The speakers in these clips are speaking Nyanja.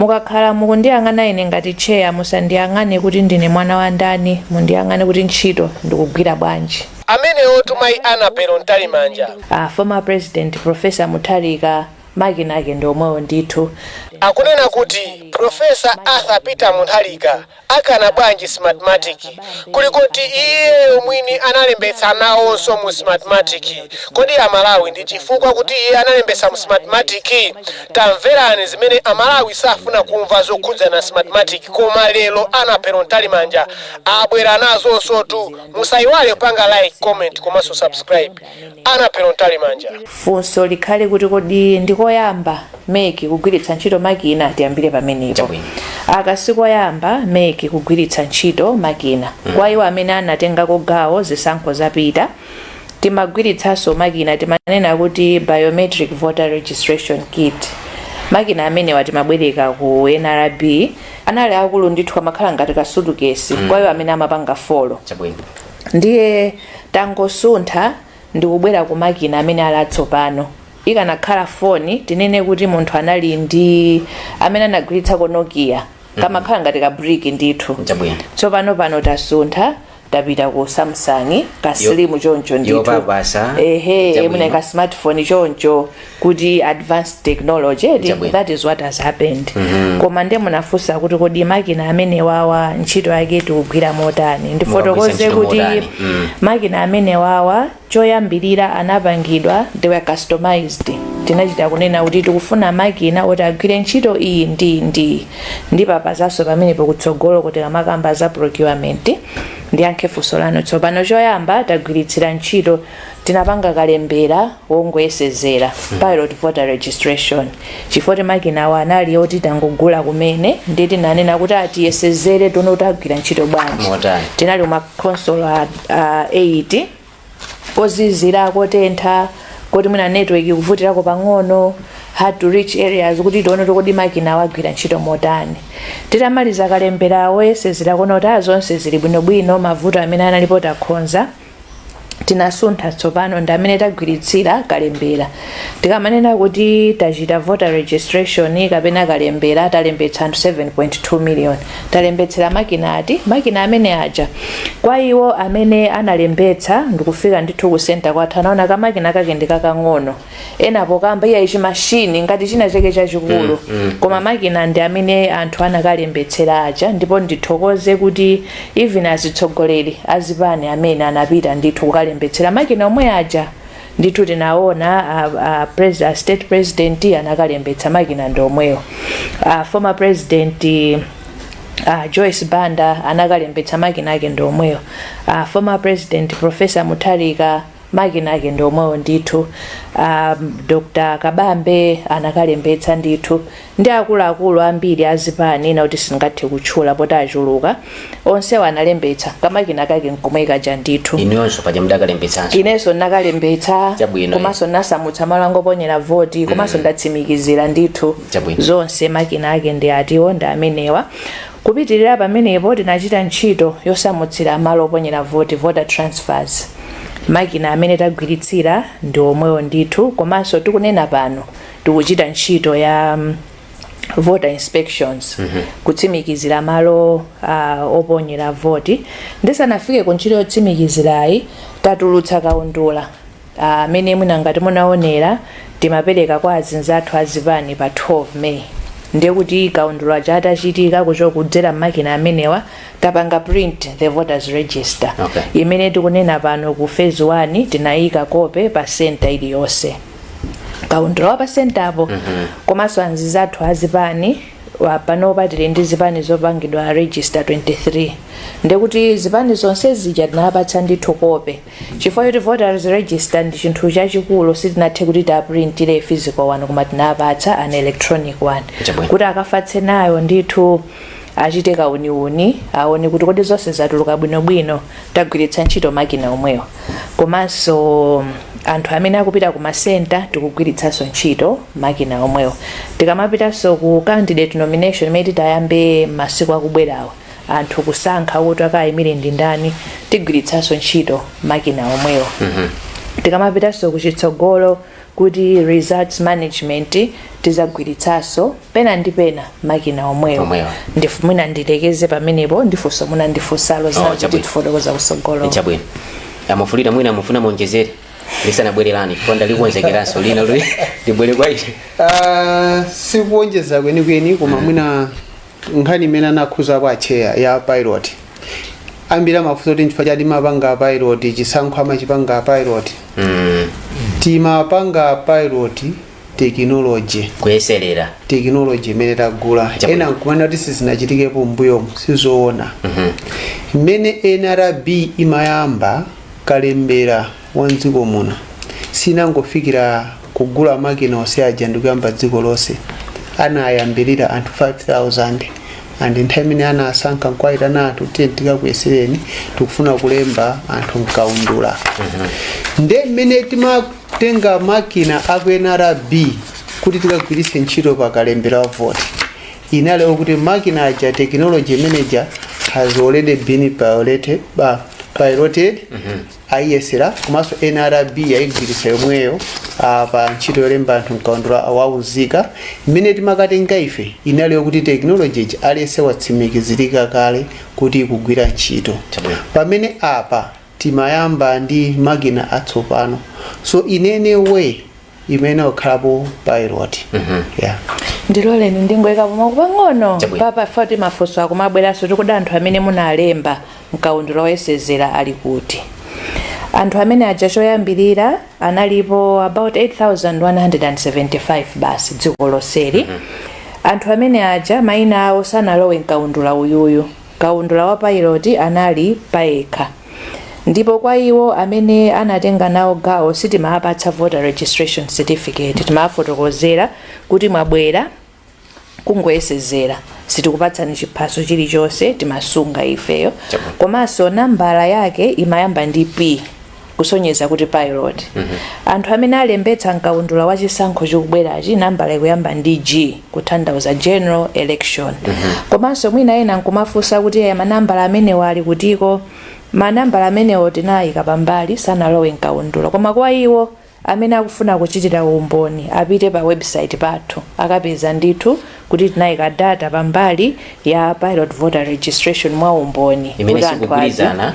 Mukakhala mukundiyang'ana ine ngati chair, musandiyang'ane kuti ndine mwana wa ndani, mundiyang'ane kuti ntchito ndikugwira bwanji. Amenewo mayi Annabel Mtalimanja. Former President Professor Mutharika, makina ake ndi omwewo ndithu. Akunena kuti Professor Arthur Peter Mutharika akana bwanji Smartmatic, kuli kuti iyeyo mwini analembetsa nawonso mu Smartmatic? Kodi Amalawi, ndi chifukwa kuti iye analembetsa mu Smartmatic? Tamverani zimene Amalawi safuna kumva zokhudzana Smartmatic, koma lero Annabel Mtalimanja abwera nazonso tu. Musayiwale kupanga like, comment komanso subscribe. Annabel Mtalimanja. Funso likhale kuti kodi ndikoyamba MEC kugwiritsa ntchito makina? Tiyambire pamenepo. Aka sikoyamba MEC kugwiritsa ntchito makina. Kwa iwo amene anatengako gawo zisankho zapita, timagwiritsanso makina, timanena kuti biometric voter registration kit. Makina amenewa timabwereka ku NRB, anali akulu ndithu, amakhala ngati kasutukesi, kwa iwo amene amapanga follow. Ndiye tangosuntha ndikubwera ku makina amene ali atsopano. Ikanakhala foni, tinene kuti munthu anali ndi amene anagwiritsako Nokia, kamakhala ngati ka brick ndithu. Tsopano pano tasuntha, tapita ku Samsung, ka slim choncho ndithu. Yopapasa. Ehe. Mwina ka smartphone choncho, kuti advanced technology eti. That is what has happened. Koma ndiye munafunsa kuti kodi makina amene wawa ntchito yake tikugwira motani? Ndifotokoze ntchito kuti motani? Makina amene wawa choyambirira anapangidwa, they were customized. Tinachita kunena kuti tikufuna makina oti agwire ntchito iyi ndi ndipapazanso pamenepo kutsogolo kuti kamakamba za procurement. Ndiyankhe funso lanu tsopano. Choyamba, tagwiritsira ntchito, tinapanga kalembera wongoyesezera, pilot voter registration, chifukwa makina awo anali oti tangogula kumene, ndi tinanena kuti atiyesezere, tione kuti agwira ntchito bwanji. Motani? Tinali kumakonsolo a 8, kozizira, kotentha, kuti mwina network ikuvutirako pang'ono, hard to reach areas, kuti tione kuti kodi makina awagwira ntchito motani. Titamaliza kalembera woyesezera, kuona kuti zonse zili bwinobwino, mavuto amene analipo takhonza, tinasuntha tsopano ndi amene tagwiritsira kalembera. Tikamanena kuti tachita voter registration kapena kalembera, talembetsa anthu 7.2 million. Talembetsera makina ati? Makina amene aja. Kwa iwo amene analembetsa ndikufika ndithu ku center kwathu, anaona kamakina kake ndi kakang'ono. Ena pokamba, "Iya, ichi mashini ngati china chake chachikulu." Koma makina ndi amene anthu anakalembetsera aja. Ndipo ndithokoze kuti even azitsogoleri azipani amene anapita ndithu kukalembetsera makina omwe aja ndithu, tinaona a state president anakalembetsa, makina ndi omwewo. Former President Joyce Banda anakalembetsa, makina ake ndi omwewo. Former President Professor Mutharika, makina ake ndi omwewo ndithu. Dr Kabambe anakalembetsa ndithu, ndi akuluakulu ambiri azipani ena kuti singathe kutchula poti achuluka, onsewo analembetsa, kamakina kake nkomwe kaja ndithu. Inuyonso paja mudakalembetsanso. Inenso nakalembetsa. Komanso nasamutsa malo angoponyera voti, komanso ndatsimikizira ndithu zonse, makina ake ndi atiwo, ndi amenewa. Kupitirira pamenepo, tinachita ntchito yosamutsira malo oponyera voti, voter transfers. Makina amene tagwiritsira ndi omwewo ndithu. Komanso tikunena pano tikuchita ntchito ya voter inspections, kutsimikizira malo oponyera voti. Ndisanafike ku ntchito yotsimikizirayi, tatulutsa kaundula amene mwina ngati munaonera timapereka kwa azinzathu azipani pa 12 May. Ndiye kuti kaundula chatachitika kucho kudzera makina amenewa, tapanga print the voters register imene tikunena pano ku phase 1 tinayika copy pa center iliyonse, kaundula wa pa center apo. Komanso anzathu azipani panopa tili ndi zipani zopangidwa register 23, ndekuti zipani zonse zija tinapatsa ndithu copy. Chifukwa choti voters register ndi chinthu chachikulu, sitinathe kuti tiaprintire physical one, koma tinapatsa an electronic one kuti akafatse nayo ndithu, achite kauniuni, aone kuti kodi zonse zatuluka bwinobwino. Tagwiritsa ntchito makina omwewa. Komanso anthu amene akupita ku masenta, tikugwiritsanso ntchito makina omwewa. Tikamapitanso ku candidate nomination imene titayambe masiku akubwerawa, anthu kusankha kuti akayimire ndi ndani, tigwiritsanso ntchito makina omwewa. Tikamapitanso kuchitsogolo Kuti results management tizagwiritsanso pena ndi pena makina omwewo. Omwewo. Mwina ndilekeze pamenepo, ndifunso muna ndifunsalo Oh, zina chabwino. tifotokoza kusogolo. Chabwino, amafulira, mwina mufuna muonjezere lisanabwererani, chifukwa ndalikonzekeranso lina lili libwere kwa ine. Ah, sikuonjeza kwenikweni, koma mwina nkhani imene anakhuza kwa chair ya pilot, ambiri amafunsa kuti nchifukwa chati mapanga pilot chisankho, amachipanga pilot. Timapanga pilot technology. Kuyeserera. Technology imene tagula. Chabwino. Ena nkumanena kuti sizinachitikepo mbuyomu, sizoona. Mmene NRB imayamba kalembera wa mdziko muno, sinangofikira kugula makina onse aja ndikuyamba dziko lonse. Anayambirira anthu 5000, and nthawi imene anasankha nkwayitana anthu, "Tiye tikakuyesereni, tikufuna kulemba anthu mkaundula." Nde mmene timatenga makina aku NRB kuti tikagwiritse ntchito pakalembera wa voti, inali okuti makina aja, technology manager has already been piloted, ayiyesera, komanso NRB yayigwiritsa yomweyo pa ntchito yolemba anthu mkaundula waunzika. Mmene timakatenga ife, inali yokuti technology ija aliyense watsimikizirika kale kuti ikugwira ntchito. Chabwino. Pamene apa timayamba ndi makina atsopano, so in any way imene okhalapo pilot, yeah. Ndiloleni ndingoyikapo mawu pang'ono. Chabwino. Papa foti mafunso akumabweranso, tikuda anthu amene munalemba mkaundula woyesezera ali kuti? Anthu amene aja choyambirira analipo about 8175 basi dziko lonseli. Anthu amene aja mayina awo sanalowe mkaundula uyuyu. Kaundula wa pilot anali payekha, ndipo kwa iwo amene anatenga nawo gawo sitimawapatsa voter registration certificate. Timawafotokozera kuti mwabwera kungoyesezera, sitikupatsani chiphaso chilichonse, timasunga ifeyo. Chabwino. Komanso nambala yake imayamba ndi P, kusonyeza kuti pilot. Anthu amene alembetsa mkaundula wa chisankho chikubwerachi, nambala ikuyamba ndi G, kutanthauza general election. Komanso mwina ena nkumafunsa kuti aya manambala amenewo ali kutiko? Manambala amenewo tinayika pambali, sanalowe mkaundula, koma kwa iwo amene akufuna kuchitira umboni apite pa website pathu, akapeza ndithu kuti tinayika data pambali ya pilot voter registration mwa umboni imene kuti anthu sikugwirizana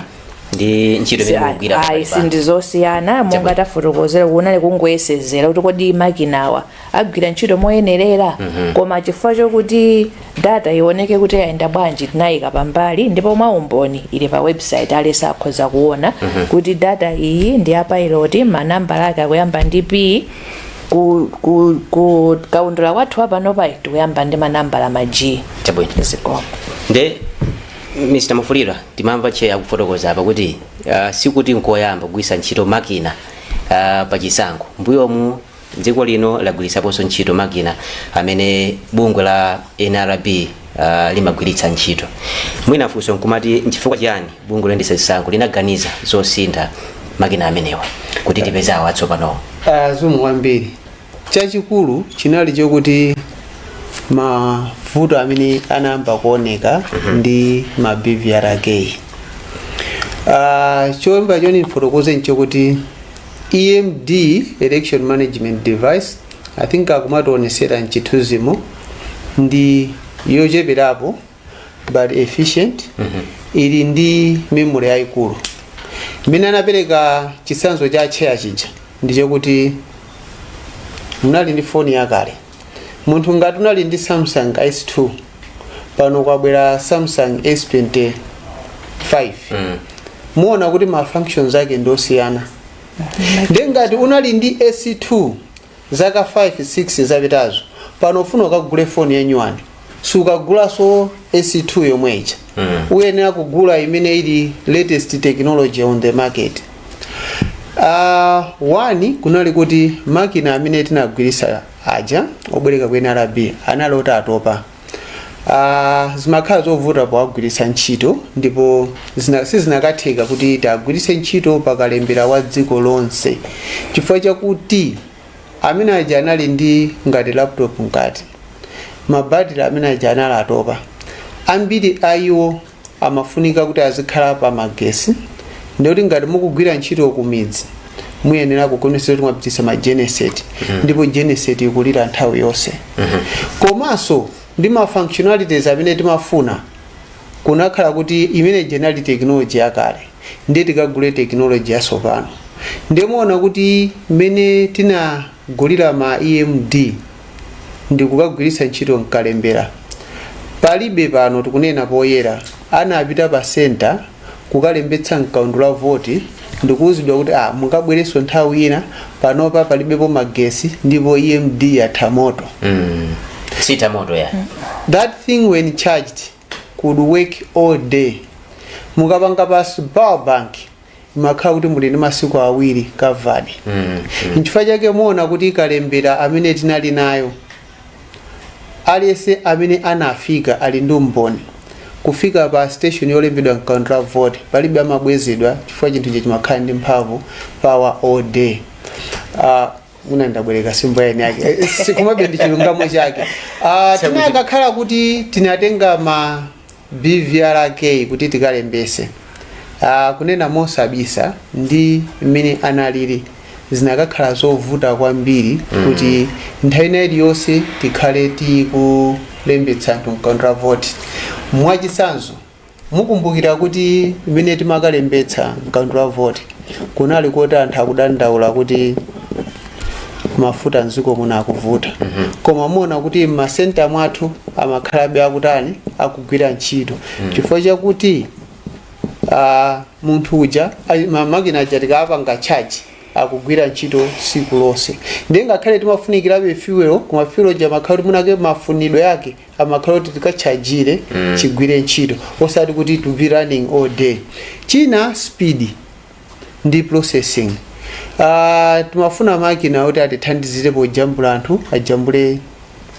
ndi ntchito imene mukugwira ayi. pakali pano. Sindizosiyana, monga Chabwino. tafotokozera, kunali kungoyesezera kuti kodi makinawa agwira ntchito moyenerera. Koma chifukwa chokuti data ioneke kuti yayenda bwanji, tinayika pambali, ndipo mwa umboni ili pa website, aliyense akhoza kuona kuti data iyi ndi ya pilot, manambala ake akuyamba ndi P. Ku kaundula kwathu apanopa tikuyamba ndi manambala ma G. Chabwino. Zikomo. Nde Mr Mufulira, timamva chair akufotokoza apa kuti sikuti nkoyamba kugwiritsa ntchito makina pachisankho. Mbuyomu dziko lino lagwiritsaponso ntchito makina amene bungwe la NRB limagwiritsa ntchito. Mwina funso nkumati, nchifukwa chiyani bungwe loyendetsa zisankho linaganiza zosintha makina amenewa kuti tipeze awo atsopanowo? Zikomo kwambiri. Chachikulu chinali chokuti mavuto amene anayamba kuoneka ndi ma BVRK. Choyamba choni ndifotokoze nchokuti EMD, election management device, I think akumationesera mchithunzimo, ndi yocheperapo but efficient, ili ndi memory yayikulu. Imene anapereka chitsanzo cha chair chija ndichokuti munali ndi foni yakale, munthu ngati unali ndi Samsung S2, pano kwabwera Samsung S25, muona kuti ma functions ake ndosiyana. Ndi ngati unali ndi S2 zaka 5 6 zapitazo, pano ufuna ukagule foni yanyuwani, sukagulaso S2 yomwe ija, uyenera kugula imene ili latest technology on the market. One kunali kuti makina amene tinagwirisa aja obwereka ku NRB anali oti atopa. Zimakhala zovuta powagwiritsa ntchito, ndipo sizinakatheka kuti tiagwiritse ntchito pakalembera wa dziko lonse, chifukwa chakuti amene aja anali ndi ngati laptop mkati, mabatiri amene aja anali atopa, ambiri a iwo amafunika kuti azikhala pa magesi. Ndikuti ngati mukugwira ntchito ku midzi, Muyenera kukonesa kuti mwapitisa ma genset, ndipo genset ikulira nthawi yonse. Komanso ndi ma functionalities amene timafuna, kunakhala kuti imene inali technology yakale, ndiye tikagule technology yatsopano. Ndimuona kuti mmene tinagulira ma EMD ndikukagwiritsa ntchito mkalembera, palibe pano tikunena poyera anapita pa center kukalembetsa mkaundula voti ndikuwuzidwa kuti, "Ah, mukabwerenso nthawi ina, panopa palibepo magesi ndipo EMD yatha moto." Sita moto ya. That thing, when charged, could work all day. Mukapanga pa power bank, imakhala kuti muli ndi masiku 2 covered. Nchifukwa chake muona kuti kalembera amene tinali nayo, aliyense amene anafika ali ndi umboni, kufika pa station yolembedwa mkaundula vote, palibe amabwezedwa, chifukwa chinthu chimakhala ndi mphamvu, power all day. Muna ndabwereka simbo yaini yake. Komabe ndi chilungamo chake. Tinakakhala kuti tinatenga ma BVRK kuti tikalembese, kunena mosabisa ndi mmene analili, zinakakhala zovuta kwambiri kuti nthawi ina iliyonse tikhale tikulembetsa anthu mkaundula vote. Mwachitsanzo, mukumbukira kuti mmene timakalembetsa mkaundula vote, kunali kuti anthu akudandaula kuti mafuta mdziko muno akuvuta, koma muona kuti m'masenta mwathu amakhalabe akutani, akugwira ntchito, chifukwa chakuti munthu uja makina aja tikapanga charge, akugwira ntchito tsiku lonse. Ndiye ngakhale timafunikirabe fuel, koma fuel ja amakhala kuti munake mafunidwe yake amakhala kuti tikachajire chigwire ntchito, osati kuti to be running all day. China, speed ndi processing. Timafuna makina kuti atithandizire pojambula, anthu ajambule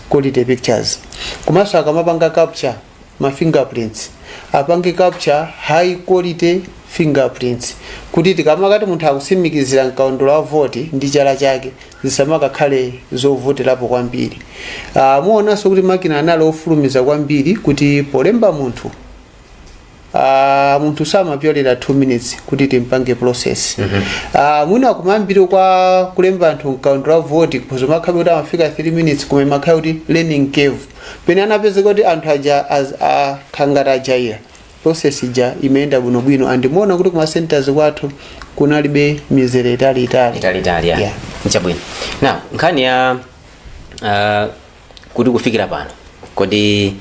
quality pictures, komanso akamapanga capture ma fingerprints, apange capture high quality fingerprints, kuti tikamakati munthu akutsimikizira mkaundula wa voti ndi chala chake, zisamakakhale zovutirapo kwambiri. Muonanso kuti makina anali ofulumiza kwambiri, kuti polemba munthu, munthu samapyolera 2 minutes kuti timpange process. Mwina kumayambiro kwa kulemba anthu mkaundula wa voti kumakhala kuti amafika 3 minutes, koma imakhala kuti learning curve. Pene anapezeka kuti anthu aja akhangati ajaira, process ija imayenda bwinobwino. Andimuona kuti kuma centers kwathu kunalibe mizere italiitali. Italiitali ya. Yeah. Nchabwino. Now, nkhani ya kuti kufikira pano, kodi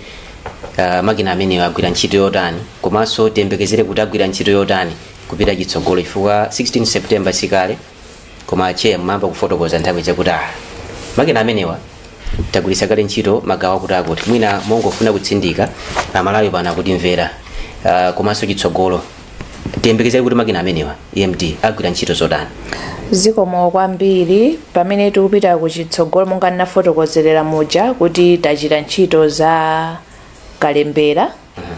makina amenewo agwira ntchito yotani, komanso tiyembekezere kuti agwira ntchito yotani kupita chitsogolo? Chifukwa 16 September sikale, koma che mmayamba kufotokoza nthawi chakuti makina amenewa tagwiritsa kale ntchito magawo akuti akuti. Mwina mongofuna kutsindika, Amalawi pano akutimvera, komanso chitsogolo, tiyembekezere kuti makina amenewa EMD agwira ntchito zotani? Zikomo kwambiri. Pamene tikupita kuchitsogolo, monga ndinafotokozerera muja kuti tachita ntchito za kalembera,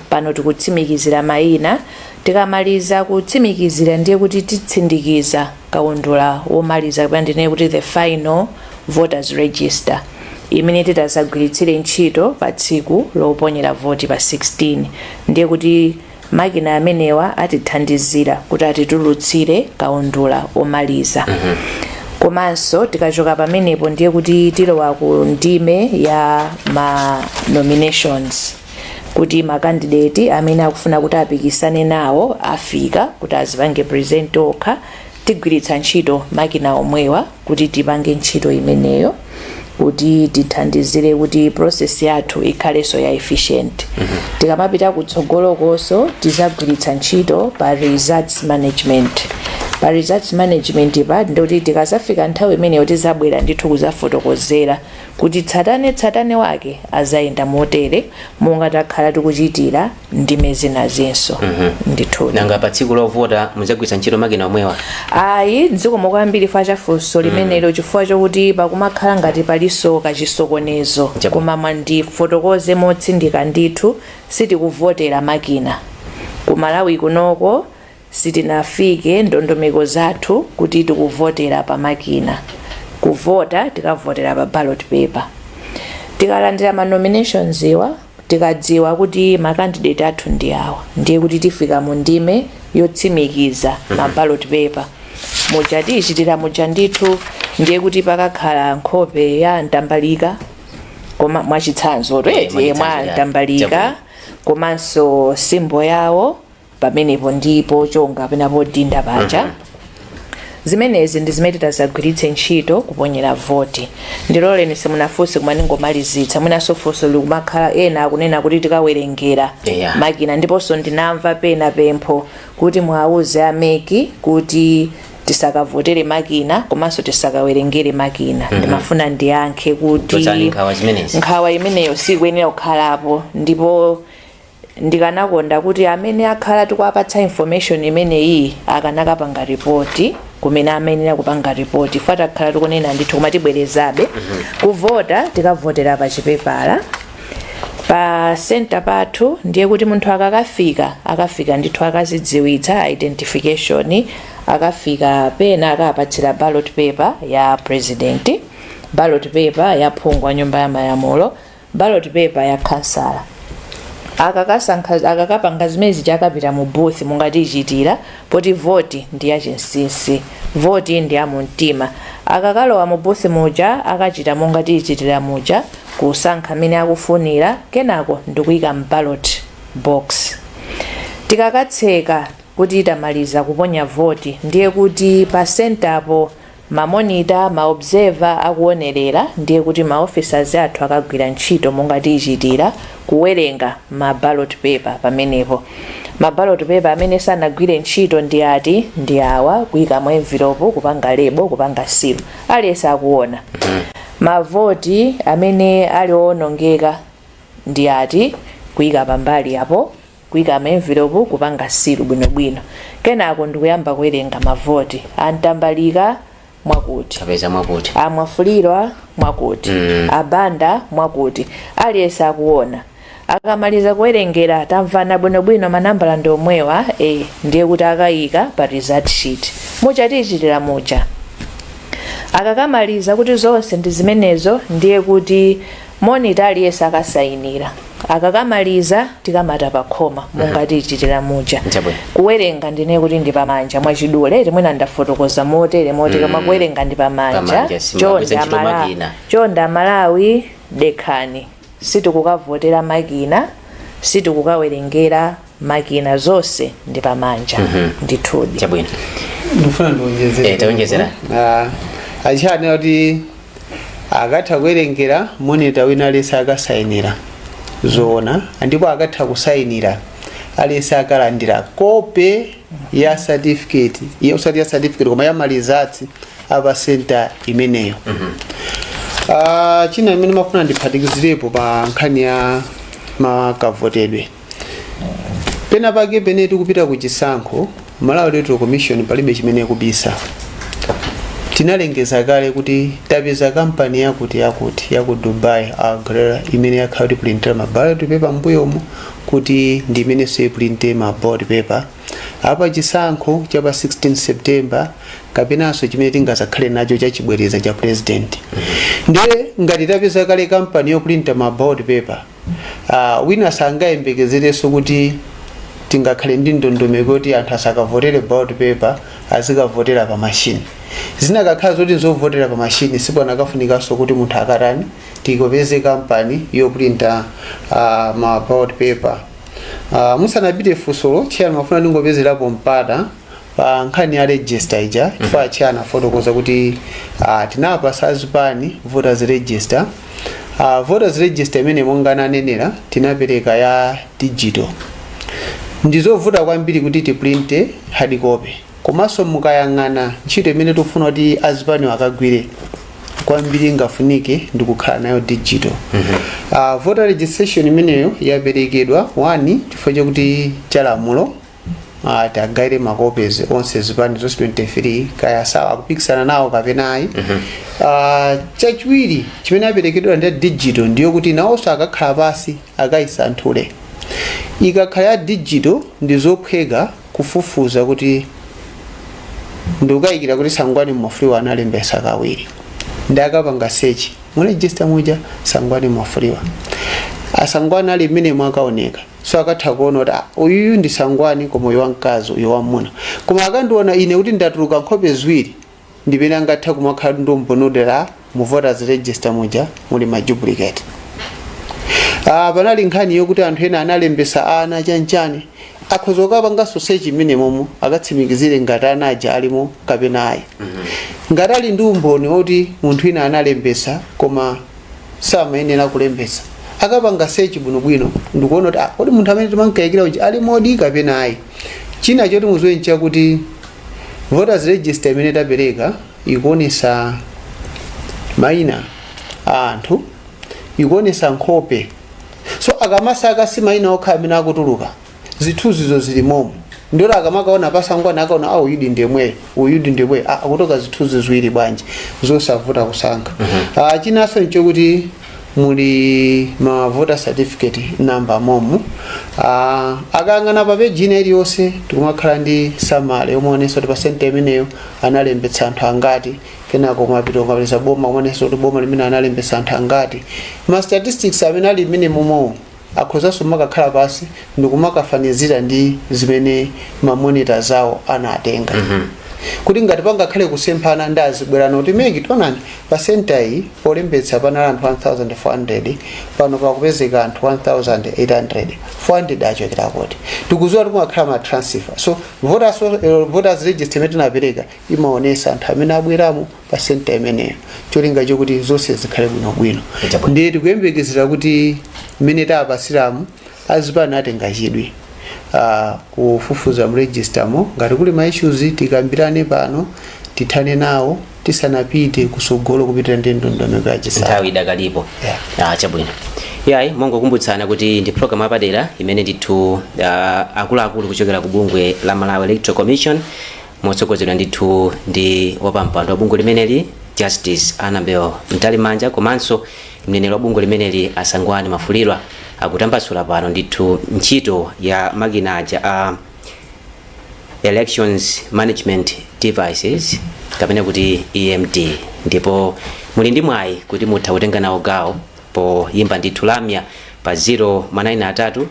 pano tikutsimikizira mayina. Tikamaliza kutsimikizira, ndiye kuti titsindikiza kaundula womaliza, kapena ndinene kuti the final voters register, imene titazagwiritsire ntchito pa tsiku loponyera voti pa 16. Ndiye kuti makina amenewa atithandizira kuti atitulutsire kaundula omaliza. Komanso tikachoka pamenepo, ndiye kuti tilowa ku ndime ya ma nominations, kuti ma candidate amene akufuna kuti apikisane nawo afika kuti azipange present okha. Tigwiritsa ntchito makina omwewa kuti tipange ntchito imeneyo, kuti tithandizire kuti process yathu ikhalenso ya efficient. Tikamapita kutsogolokonso, tizagwiritsa ntchito pa results management. Pa results management pa, ndikuti tikazafika nthawi imeneyo, tizabwera ndithu kuzafotokozera kuti tsatane tsatane wake azayenda motere, monga takhala tikuchitira ndime zinazinso ndithu. Nanga pa tsiku lovota mudzagwiritsa ntchito makina omwewa? Ayi, zikomo kwambiri fa chafunso limenelo, chifukwa chokuti pakumakhala ngati palinso kachisokonezo. Koma mwandifotokoze motsindika ndithu, sitikuvotera makina. Ku Malawi kunoko sitinafike ndondomeko zathu kuti tikuvotera pa makina. Kuvota, tikavotera pa ballot paper. Tikalandira ma nominations iwa, tikadziwa kuti ma candidate athu ndi awa, ndiye kuti tifika mu ndime yotsimikiza ma ballot paper. Muja tiyichitira muja ndithu, ndiye kuti pakakhala nkhope ya Mtambalika, koma mwachitsanzo tweti, mwachitsanzo, mwa Mtambalika, komanso symbol yawo pamenepo, ndipo chonga pena podinda paja. Zimenezi ndi zimene titazagwiritse ntchito kuponyera voti. Ndiloleni, simunafunse koma ndingomalizitsa. Mwinanso funso likumakhala, ena akunena kuti tikawerengera makina, ndiponso ndinamva pena pempho kuti mwauze a MEC kuti tisakavotere makina komanso tisakawerengere makina. Ndimafuna ndiyankhe kuti Chotsani nkhawa zimenezi. Nkhawa imeneyo sikuyenera kukhalapo, ndipo ndikanakonda kuti amene akhala tikuwapatsa information imeneyi akanakapanga ripoti kumene amayenera kupanga ripoti. Ife takhala tikunena ndithu, koma tibwerezabe, kuvota tikavotera pa chipepala pa center pathu. Ndiye kuti munthu akakafika, akafika ndithu akazidziwitsa, identification, akafika pena akapatsira ballot paper ya president, ballot paper ya phungu wa nyumba ya malamulo, ballot paper ya kansala. Akakasankha, akakapanga zimene zija, akapita mu booth mungatichitira, poti voti ndi yachinsinsi, voti ndi ya mumtima. Akakalowa mu booth muja, akachita monga tiyichitira muja, kusankha amene akufunira, kenako ndikuyika m'ballot box. Tikakatseka kuti tamaliza kuponya voti, ndiye kuti pa centerpo ma monitor, ma observer akuonerera, ndiye kuti ma officers athu akagwira ntchito monga tiyichitira, kuwerenga ma ballot paper pamenepo. Ma ballot paper amene sanagwire ntchito ndi ati? Ndi awa, kuyika mu envelope, kupanga label, kupanga seal, aliyense akuona. Mavoti amene ali owonongeka ndi ati? Kuyika pambali apo, kuyika mu envelope, kupanga seal bwinobwino. Kenako ndikuyamba kuwerenga mavoti a Mtambalika mwakuti, apeza mwakuti, a Mwafulirwa mwakuti, abanda mwakuti, aliyense akuona. Akamaliza kuwerengera, tamvana bwinobwino, manambala ndi omwewa, ndiye kuti akayika pa result sheet muja tiyichitira muja. Akakamaliza kuti zonse ndi zimenezo, ndiye kuti monitor aliyense akasayinira. Akakamaliza, tikamata pa khoma monga tiyichitira muja. Kuwerenga ndine kuti ndi pamanja. Mwachidule timwena ndafotokoza motere motere, koma kuwerenga ndi pamanja. Pamanja, simungagwiritse ntchito makina. Chonde Amalawi, dekhani, sitikukavotera makina, sitikukawerengera makina, zonse ndi pamanja ndithudi. Chabwino. Ndifuna ndiwonjezere. Tawonjezera. Achani kuti akatha kuwerengera, monitor wina aliyense akasayinira, zoona, ndipo akatha kusayinira, aliyense akalandira kope ya certificate, ya usati ya certificate koma ya ma results apa center imeneyo. China imene mafuna ndiphatikizirepo pa nkhani ya makavotedwe, pena pake pene tikupita ku chisankho, Malawi Electoral Commission palibe chimene ikubisa. Tinalengeza kale kuti tapeza kampani yakuti yakuti yaku Dubai, Agrera, imene yakhala kuti printera ma ballot paper mbuyomo, kuti ndi imenenso iprinte ma ballot paper apa chisankho cha pa 16 September kapenanso chimene tingazakhale nacho chachibwereza cha president. Ndiye ngati tapeza kale kampani yoprinta ma ballot paper, wina sangayembekezerenso kuti tingakhale ndi ndondomeko yoti anthu asakavotere ballot paper, azikavotera pa machine. Zinakakhala zoti nzovotera pa machine, sipanakafunikanso kuti munthu akatani, tikopeze kampani yoprinta ma ballot paper. Musanapite funsolo, chair, mafuna ndingopezerapo mpata pa nkhani ya register ija, chifukwa chair anafotokoza kuti tinapasa azipani voters register. Voters register imene monga ananenera tinapereka ya digital, ndizovuta kwambiri kuti tiprinte hard copy, komanso mukayang'ana ntchito imene tikufuna kuti azipani akagwire kwambiri, ngafunike ndikukhala nayo digital. Voter registration imeneyo yaperekedwa 1 chifukwa chakuti chalamulo tagaire ma copies onse zipani zonse 23, kaya sawa akupikisana nawo kapena ayi. Chachiwiri chimene aperekedwa ndi digital ndiyo kuti nawonso akakhala pasi akayisanthule. Ikakhala ya digital ndi zophweka kufufuza, kuti ndikukayikira kuti Sangwani Mwafulirwa analembesa kawiri, ndi akapanga search mu register muja Sangwani Mwafulirwa, asangwani ali mmene mwakaoneka. So akatha kuona kuti, ah, uyuyu ndi Sangwani koma uyu wamkazi, uyu wamuna. Koma akandiona ine kuti ndatuluka nkhope ziwiri, ndipene angatha kumakhala ndi umboni mu voters register muja muli ma duplicate. Panali nkhani yokuti anthu ena analembesa ana chanchani. Akhoza kukapanganso search imene momo, akatsimikizire ngati ana aja alimo kapena ayi. Ngati ali ndi umboni woti munthu ina analembesa koma samayenera kulembesa, akapanga search bwinobwino ndikuona kuti, ah, kodi munthu amene timankayikira uja ali modi kapena ayi. China choti muziwe nchakuti voters register imene tapereka ikuonesa mayina a anthu, ikuonesa nkhope. So akamasaka, si mayina okha amene akutuluka, zithunzizo zili momo. Ndiro akamakaona pasangwana, akaona, a, uyudi ndemweyo, uyudi ndemweyo, ah, akutoka zithunzi ziwiri bwanji? Zosavuta kusankha. Ah, chinanso nchokuti muli ma voter certificate number momo. Akayang'ana pa peji ina iliyonse, tikumakhala ndi summary yomaonesa kuti pa center imeneyo analembetsa anthu angati. Kenako kumapita ukapeza boma, kumaonesa kuti boma limene analembetsa anthu angati. Ma statistics amene ali mmene momo akhozanso makakhala pasi ndikumakafanizira ndi zimene ma monitor zawo anatenga, kuti ngati pangakhale kusemphana, ndi azibwerano kuti MEC, tionani, pa center iyi polembetsa panali anthu 1400, pano pakupezeka anthu 1800, 400 achokera kuti? Tikuziwa kuti kumakhala ma transfer. So voters register imene tinapereka imaonesa anthu amene abweramo pa center imeneyo, cholinga chokuti zonse zikhale bwinobwino. Chabwino. Ndiye tikuyembekezera kuti mmene tapasiramu, azipani atenga chidwi kufufuza mu register mo. Ngati kuli ma issues, tikambirane pano, tithane nawo tisanapite kusogolo kupitira ndi ndondomeko ya chisankho. Nthawi idakalipo. Yeah. Ah, chabwino. Yayi, mongokumbutsana kuti ndi program yapadera imene ndithu akuluakulu kuchokera ku bungwe la Malawi Electoral Commission, motsogozedwa ndithu ndi wapampando wa bungwe limeneli, Justice Annabel Mtalimanja, komanso mneneri wa bungwe limeneli, Asangwani Mafulirwa, akutambasula pano ndithu ntchito ya makina aja a Elections Management Devices, kapena kuti EMD. Ndipo muli ndi mwayi kuti mutha kutenga nawo gawo poyimba ndithu lamya pa 0 3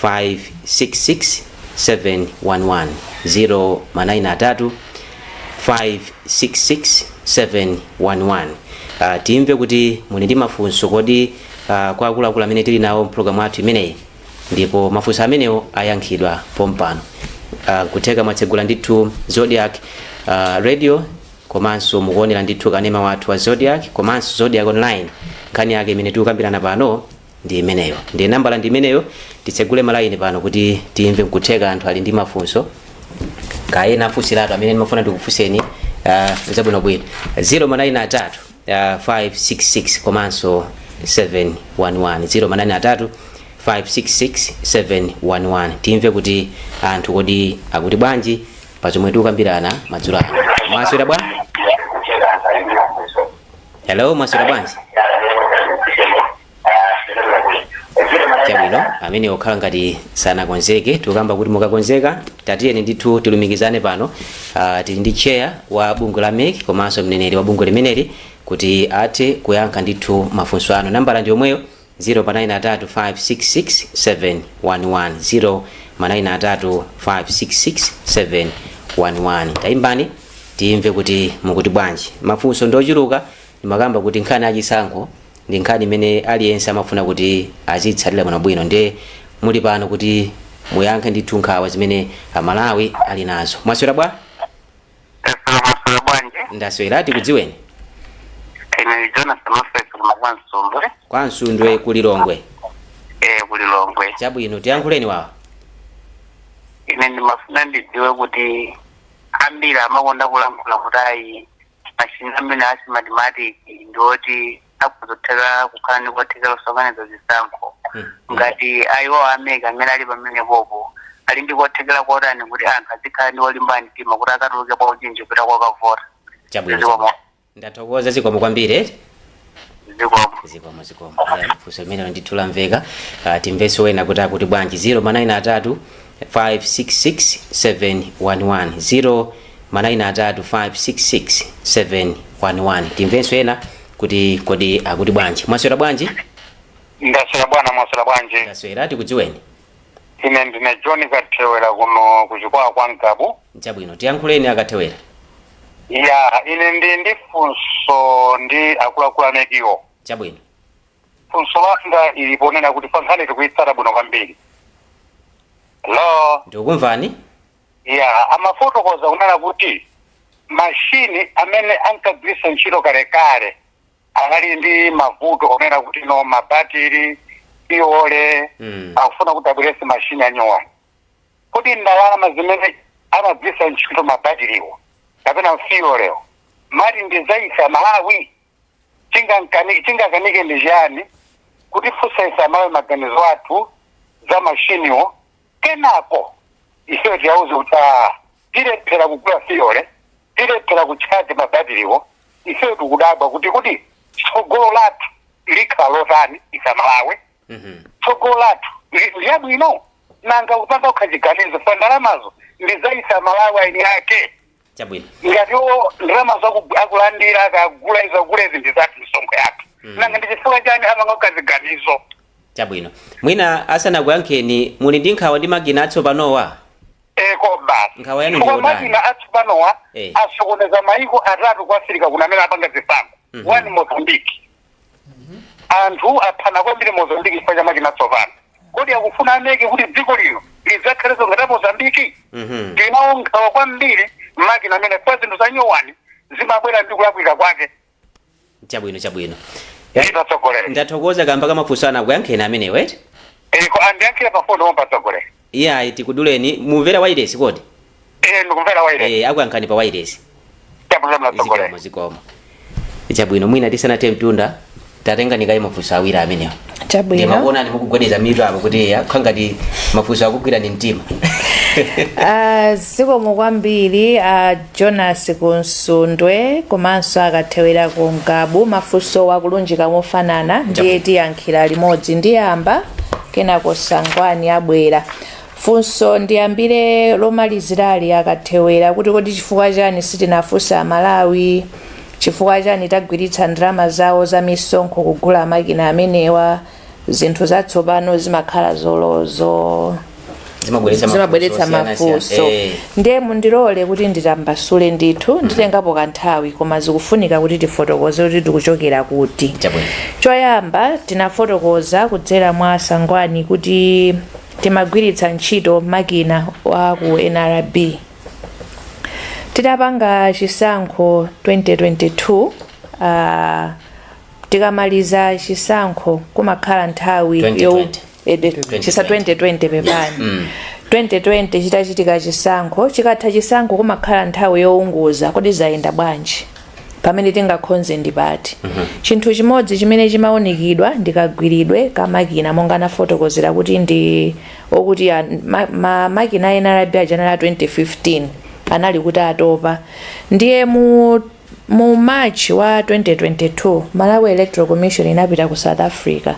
566 711, 0 3 566 711. Timve kuti muli ndi mafunso kodi kwa akuluakulu amene tili nawo mpulogalamu athu imeneyi, ndipo mafunso amenewo ayankhidwa pompano. Kutheka mwatsegula ndithu Zodiak Radio, komanso mukuonera ndithu kanema wathu wa Zodiak komanso Zodiak Online. Nkhani yake imene tikukambirana pano ndi imeneyo, ndi nambala ndi imeneyo. Titsegule malayini pano kuti timve, nkutheka anthu ali ndi mafunso kayena afunsiratu amene ndimafuna ndikufunseni zabwinobwino. 0 3 566 komanso 711, 0 3 566 711. Timve kuti anthu kodi akuti bwanji pa zomwe tikukambirana madzulo ano. Mwaswera bwa? Hello, mwaswera bwanji? Chabwino, amene okhala ngati sanakonzeke, tikukamba kuti mukakonzeka tatiyeni ndithu tilumikizane pano. Tili ndi chair wa bungwe la MEC komanso mneneri wa bungwe limeneli kuti athe kuyankha ndithu mafunso anu. Nambala ndi yomweyo, 0 pa 9 566 711, 0 ma 9 566 711. Tayimbani timve kuti mukuti bwanji. Mafunso ndi ochuluka. Ndimakamba kuti nkhani yachisankho ndi nkhani imene aliyense amafuna kuti azitsatira bwinobwino, ndiye muli pano kuti muyankhe ndithu nkhawa zimene Amalawi ali nazo. Mwaswera bwa? Maswera bwanji? Ndaswera, tikudziweni? Ine ndi Jonas Moses, kuma kwa Nsundwe. Kwa Nsundwe ku Lilongwe? Eh, ku Lilongwe. Chabwino, tiyankhuleni wawa. Ine ndimafuna ndidziwe kuti ambiri amakonda kulankhula kuti ayi, machine amene a Smartmatic ndioti akuzotheka kukhala ndi kothekera kusokoneza zisankho. Ngati ayiwo a MEC amene ali pamene popo ali ndi kothekera kotani kuti anthu azikhala ndi olimba mtima kuti akatuluke kwa uchinji kupita kokavota? Chabwino. Zikomo. Ndathokoza, zikomo kwambiri, eh? Zikomo. Zikomo, zikomo. Yeah, funso limenelo ndithu lamveka. Timvenso wena kuti akuti bwanji. 0 3 566 711, 0 3 566 711. Timvenso ena kuti kodi akuti bwanji. Mwaswera bwanji? Ndaswera bwana, mwaswera bwanji? Ndaswera, tikudziweni? Ine ndine John Kathewera kuno kuchikwawa kwa Ngabu. Chabwino, tiyankhuleni Akathewera. Ya, ine ndi ndi funso ndi akuluakulu a MEC wo. Chabwino. Funso langa ili ponena kuti pankhani tikuyitsata bwino kwambiri. Hello? Ndikukumvani. Ya, amafotokoza kunena kuti mashini amene ankagwiritsa ntchito kalekale anali ndi mavuto onena kuti no mabatiri iole. Akufuna kuti abweretse mashini anyowani. Kodi ndalama zimene amagwiritsa ntchito mabatiriwo kapena fuel mati ndi za ife Amalawi? Chingakanike ndi chiyani kuti funsa ife Amalawi maganizo athu za mashiniwo, kenako ifeyo tiyauze kuti tilephera kugula fuel, tilephera kuchaja mabatiriwo? Ifeyo tikudabwa kuti tsogolo lathu likhala lotani ife Amalawi? Tsogolo lathu ndiyabwino nanga kupanga kukhachiganizo fa ndalamazo ndi za ife Amalawi aini ake. Ngati o ndalama akulandira akagula izo agula ndi zathu, misonkho yathu. Nanga ndi chifukwa chani amanga kukhachiganizo? Chabwino, mwina asanakuyankheni, muli ndi nkhawa ndi makina atsopanowa? Eko basi. Nkhawa yanu Chifukwa ndi yotani? makina atsopanowa asokoneza maiko atatu ku Africa kuna amene apanga zisankho. One, Mozambique. Anthu aphana kwambiri Mozambique chifukwa cha makina atsopano. Kodi akufuna a MEC kuti dziko lino lidzakhalenso ngati Mozambique? Tinawo nkhawa kwambiri makina amene kwa zinthu za nyowani zimabwera ndi kulakwika kwake. Chabwino. Nditatsogolera. Ndathokoza kamba kamafunso ana akuyankheni amenewo, eti? Eko, andiyankhire pa foni omwe, patsogolera. Iyayi, tikuduleni. Mumvera wailesi kodi? Eh, ndikumvera wailesi. Eh, akuyankhani pa wailesi. Chabwino, mnatsogolera. Zikomo, zikomo. Chabwino, mwina tisanathe mtunda, tatenga nikayi mafunso awiri amenewo. Chabwino. Ndimakuonani mukugwedeza mitu apo kuti akukhala ngati mafunso akugwirani mtima. Zikomo kwambiri Jonas Kunsundwe komanso Akathewera ku Ngabu. Mafunso akulunjika mofanana, ndiye tiyankhira limodzi. Ndiyamba, kenako Sangwani abwera. Funso ndiyambire lomalizirali, Akathewera, kuti kodi chifukwa chani sitinafunsa Amalawi? Chifukwa chani tagwiritsa ndalama zawo za misonkho kugula makina amenewa? Zinthu zatsopano zimakhala zolozo zimabweretsa zimabweretsa mafunso mafunso. osiyanasiyana. Ndiye mundilole kuti nditambasule ndithu, nditengapo kanthawi, koma zikufunika kuti tifotokoze kuti tikuchokera kuti. Choyamba, tinafotokoza kudzera mwa Sangwani kuti timagwiritsa ntchito makina wa ku NRB. Titapanga chisankho 2022, tikamaliza chisankho kumakhala nthawi 2020. Chisa 2020, pepani, 2020 chitachitika chisankho, chikatha chisankho kumakhala nthawi younguza kodi zayenda bwanji, pamene tingakhonze ndi pati. Chinthu chimodzi chimene chimawunikidwa ndikagwiridwe kamakina, monga anafotokozera kuti ndi okuti makina a NRB aja anali a 2015, anali kuti atopa. Ndiye mu March wa 2022 Malawi Electoral Commission inapita ku South Africa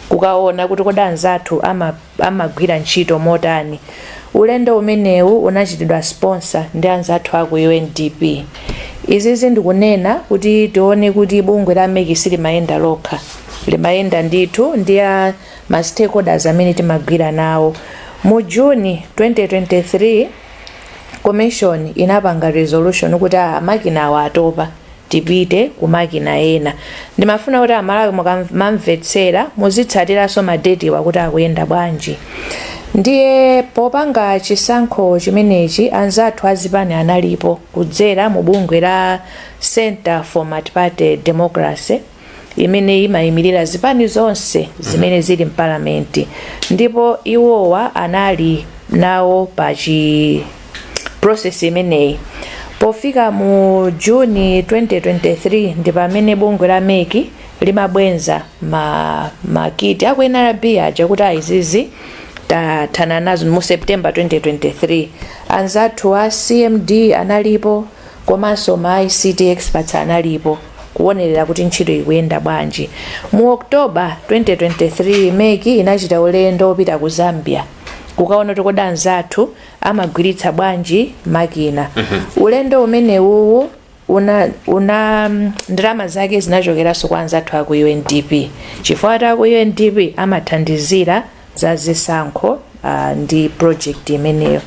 kukaona kuti kodi anzathu amagwira ntchito motani. Ulendo umenewu unachitidwa sponsor ndi anzathu aku UNDP. Izizi ndikunena kuti tione kuti bungwe la MEC silimayenda lokha, limayenda ndithu ndi a ma stakeholders amene timagwira nawo. Mu Juni 2023 commission inapanga resolution kuti makina awa atopa, tipite ku makina ena. Ndimafuna kuti Amalawi mukamamvetsera muzitsatiranso madetiwa kuti akuyenda bwanji. Ndiye popanga chisankho chimenechi anzathu azipani analipo kudzera mu bungwe la Center for Multiparty Democracy imene imayimirira zipani zonse zimene zili mpalamenti, ndipo iwowa anali nawo pa chi process imeneyi. Pofika mu Juni 2023 ndi pamene bungwe la MEC limabwenza ma kit aku NRB aja kuti aizizi tathana nazo. Mu September 2023 anzathu a CMD analipo komanso ma ICT experts analipo kuonerera kuti ntchito ikuyenda bwanji. Mu October 2023 MEC inachita ulendo wopita ku Zambia kukaona kuti kodi anzathu amagwiritsa bwanji makina. Ulendo umenewuwu una ndalama zake zinachokeranso kwa anzathu aku UNDP, chifukwa aku UNDP amathandizira za zisankho. ndi project imeneyo.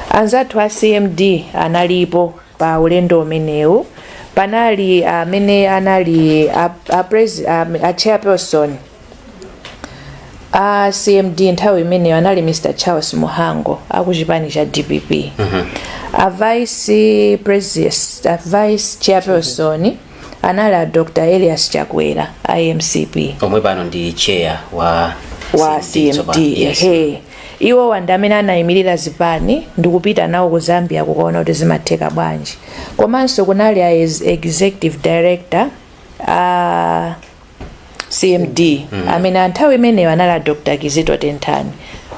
Anzathu a CMD analipo pa ulendo umenewu. Panali amene anali a chairperson a CMD nthawi imeneyo anali Mr Charles Muhango akuchipani cha DPP. A vice chairperson anali a Dr Elias Chakwera a MCP, omwe pano ndi chair wa wa CMD CMD. tsopano. Yes. Ehe, iwo ndi amene anayimirira zipani ndikupita nawo ku Zambia kukaona kuti zimatheka bwanji. Komanso kunali a executive director a CMD amene nthawi imeneyo anali a Dr Kizito Tenthani,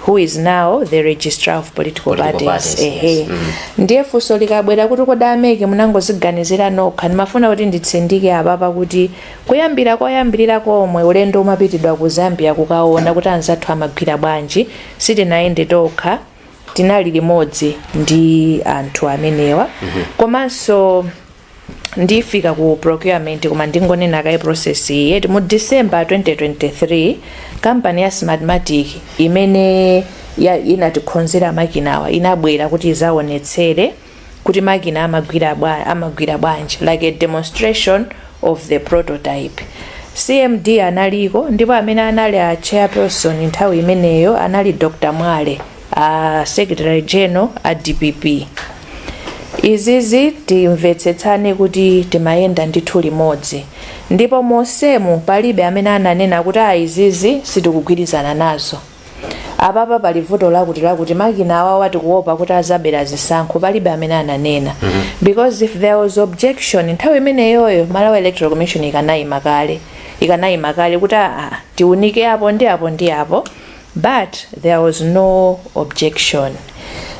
who is now the registrar of political, Political parties. parties, Ehe. yes. Ndiye funso likabwera kuti kodi a MEC munangoziganizira nokha, ndimafuna kuti nditsindike apapa kuti kuyambira koyambirira komwe ulendo umapitidwa ku Zambia kukaona kuti anzathu amagwira bwanji, sitinayende tokha, tinali limodzi ndi anthu amenewa. Komanso ndifika ku procurement, koma ndingonena kaye process iyi. Mu December 2023, kampani ya Smartmatic imene inatikhonzera makinawa inabwera kuti izaonetsere kuti makina amagwira bwanji, like a demonstration of the prototype. CMD analiko, ndipo amene anali a chairperson nthawi imeneyo anali Dr Mwale, a secretary general a DPP. Izizi timvetsetsane kuti timayenda ndithu limodzi, ndipo monsemu palibe amene ananena kuti a izizi sitikugwirizana nazo, apapa pali vuto lakuti lakuti, makina awawa tikuopa kuti azabera zisankho. Palibe amene ananena, because if there was objection nthawi imeneyoyo, Malawi Electoral Commission ikanayima kale kuti aa, tiunike apo ndi apo ndi apo, but there was no objection.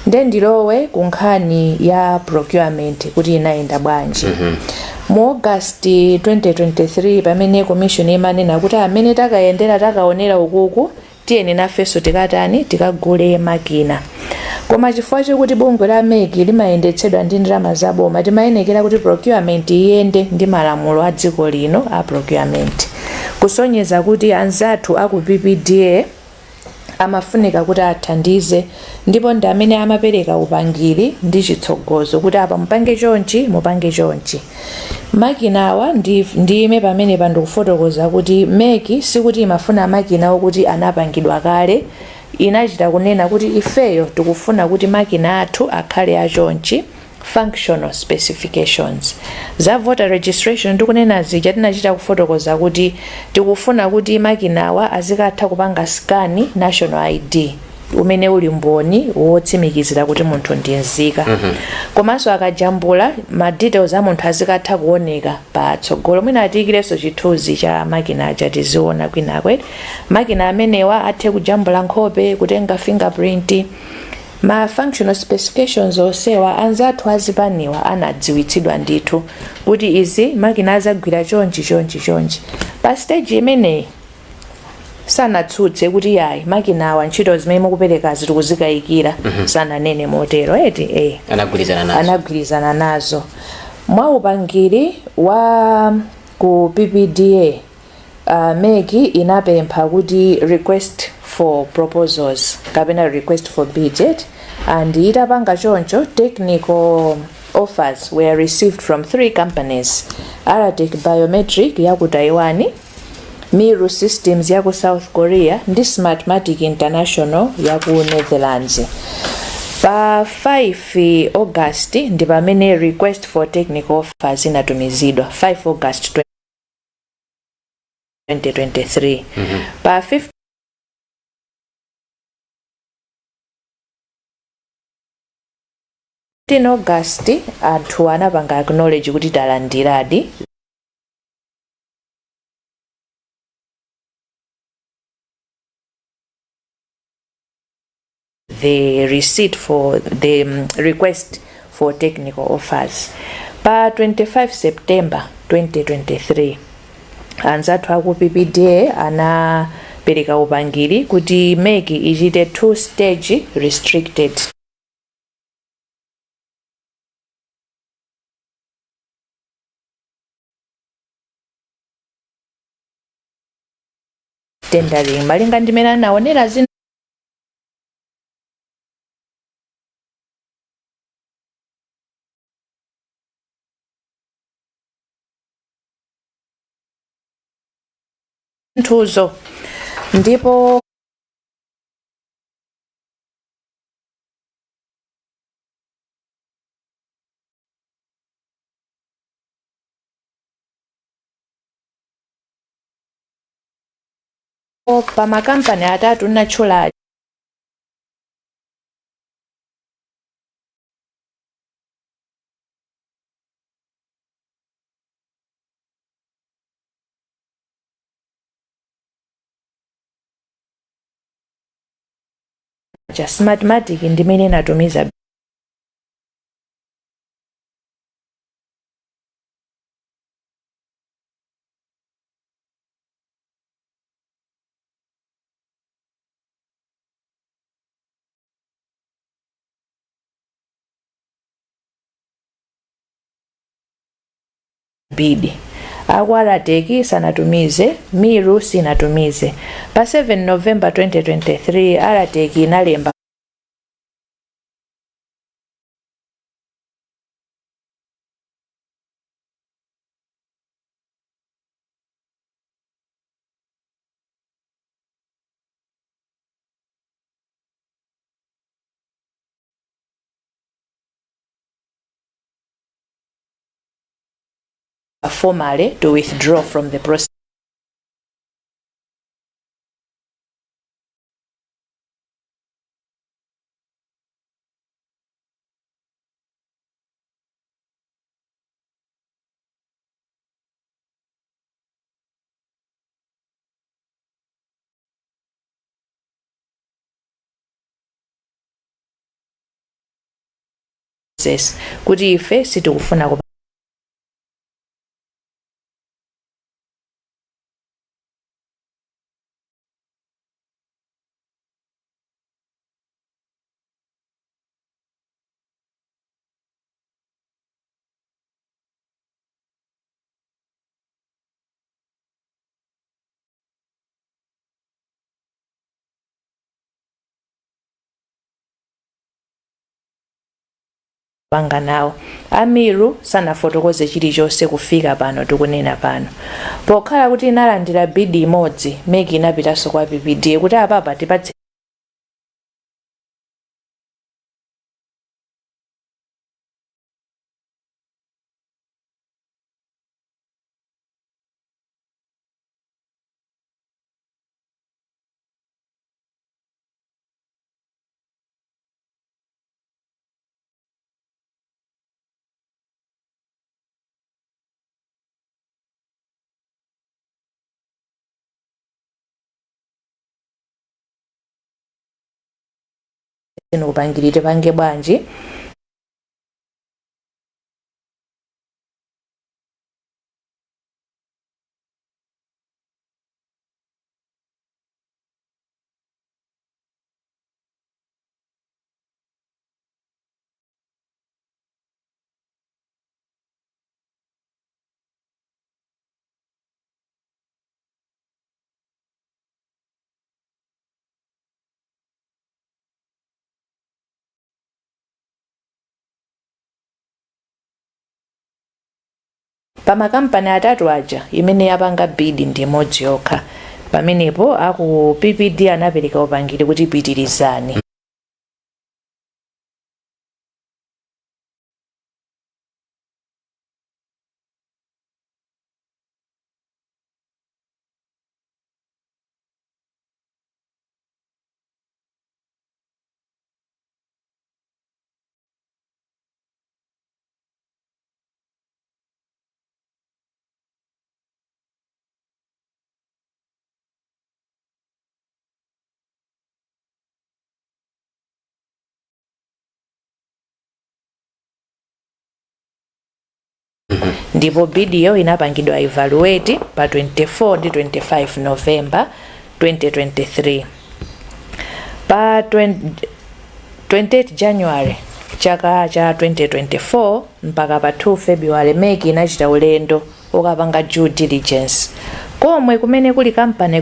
Nde ndilowe ku nkhani ya procurement kuti inayenda bwanji. Mu August 2023, pamene commission imanena kuti amene takayendera, takaonera ukuku, tiyeni nafenso tikatani, tikagule makina. Koma chifukwa chokuti bungwe la MEC limayendetsedwa ndi ndalama zaboma, timayenekera kuti procurement iyende ndi malamulo a dziko lino a procurement, kusonyeza kuti anzathu aku PPDA amafunika kuti athandize, ndipo ndi amene amapereka upangiri ndi chitsogozo kuti apa mupange chonchi, mupange chonchi. Makinawa ndime pamene pandikufotokoza kuti MEC sikuti imafuna makina okuti anapangidwa kale. Inachita kunena kuti ifeyo tikufuna kuti makina athu akhale achonchi, functional specifications za voter registration ndikunena zija. Tinachita kufotokoza kuti tikufuna kuti makinawa azikatha kupanga scan national ID, umene uli mboni wotsimikizira kuti munthu ndi nzika. Komanso akajambula, ma details a munthu azikatha kuoneka patsogolo. Mwina atiyikirenso chithunzi cha makina aja tiziona kwinakwe. Makina amenewa athe kujambula nkhope, kutenga fingerprint. Ma functional specifications onsewa anzathu azipaniwa anadziwitsidwa ndithu kuti izi makina azagwira chonchi, chonchi, chonchi. Pa stage imeneyi sanatsutse kuti yayi, makina awa ntchito zimene mukuperekazi tikuzikayikira. Sananene motero eti, eh. Anagwirizana nazo. Anagwirizana nazo. Mwa upangiri wa ku PPDA, MEC inapempha kuti request for proposals kapena request for budget, and itapanga choncho, technical offers were received from three companies: Aratek Biometric ya ku Taiwan, Miru Systems ya ku South Korea ndi Smartmatic International ya ku Netherlands. Pa 5 August ndi pamene request for technical offers inatumizidwa, 5 August 2023. Pa 15 August anthu anapanga acknowledge kuti talandiradi the receipt for the request for technical offers. Pa 25 September 2023, anzathu aku PPDA anapereka upangiri kuti MEC ichite two stage restricted tendering, malinga ndimene anaonera Nthuzo ndipo pa makampani atatu natchula cha Smartmatic ndimene inatumiza bid. Aku Aratech sanatumize, Miru sinatumize. Pa 7 November 2023 Aratech inalemba formally to withdraw from the process kuti ife sitikufuna kupanga nawo. Amiru sanafotokoze chilichonse kufika pano tikunena pano. Pokhala kuti inalandira bid imodzi, MEC inapitanso kwa PPDA kuti apapa tipatse upangiri, tipange bwanji? Pa makampani atatu aja, imene yapanga bid ndi imodzi yokha. Pamenepo aku PPD anapereka upangiri kuti pitirizani. Ndipo bidiyo inapangidwa evaluate pa 24 ndi 25 November 2023. Pa 20 28 January chaka cha 2024 mpaka pa 2 February, MEC inachita ulendo okapanga due diligence komwe kumene kuli kampani.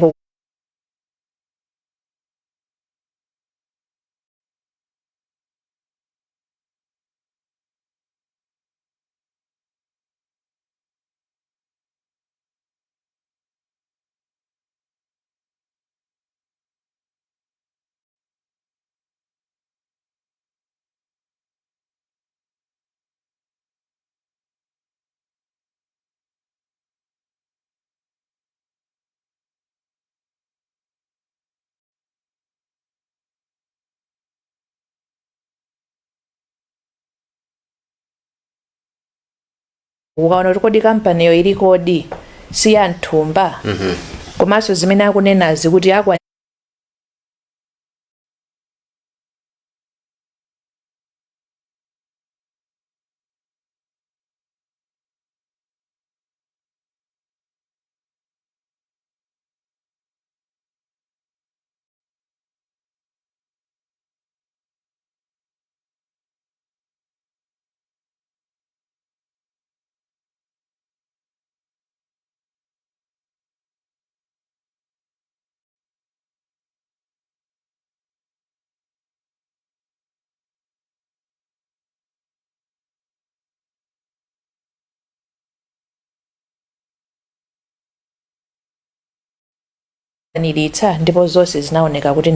Ukaona kuti kodi kampaniyo ili kodi si ya mthumba, komanso zimene akunenazi kuti akwaniritsa, ndipo zonse zinaoneka kuti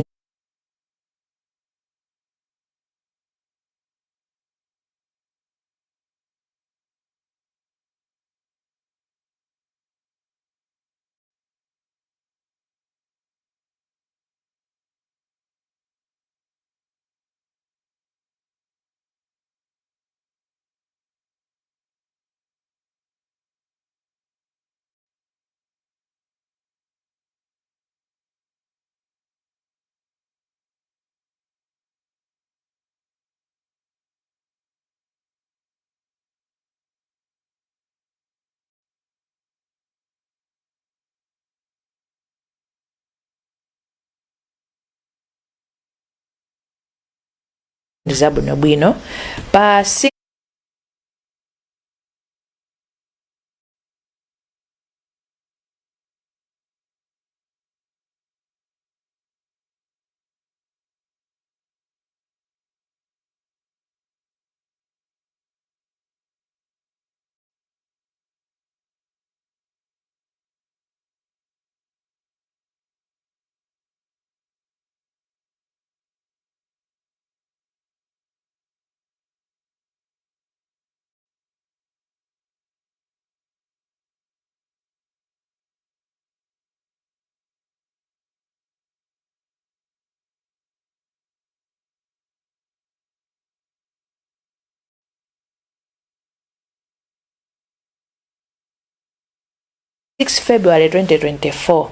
ndi zabwinobwino. Pa 6 February 2024,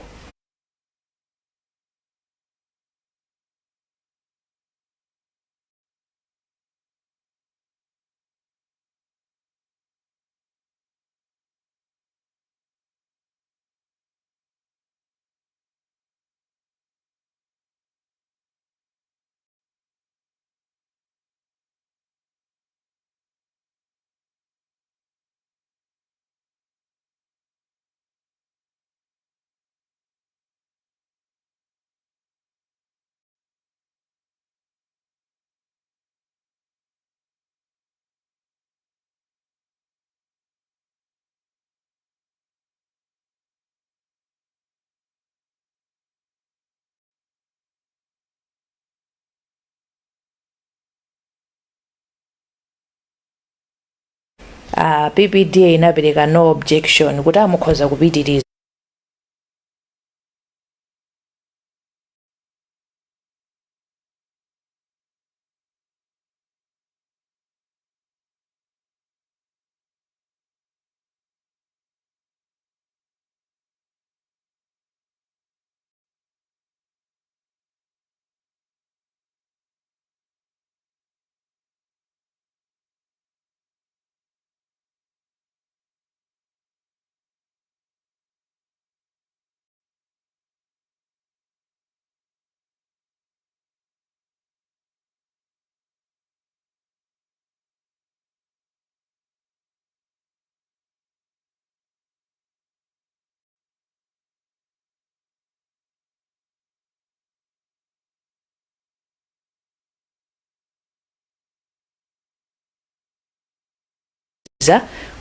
PPDA inapereka no objection kuti amukhoza kupitiriza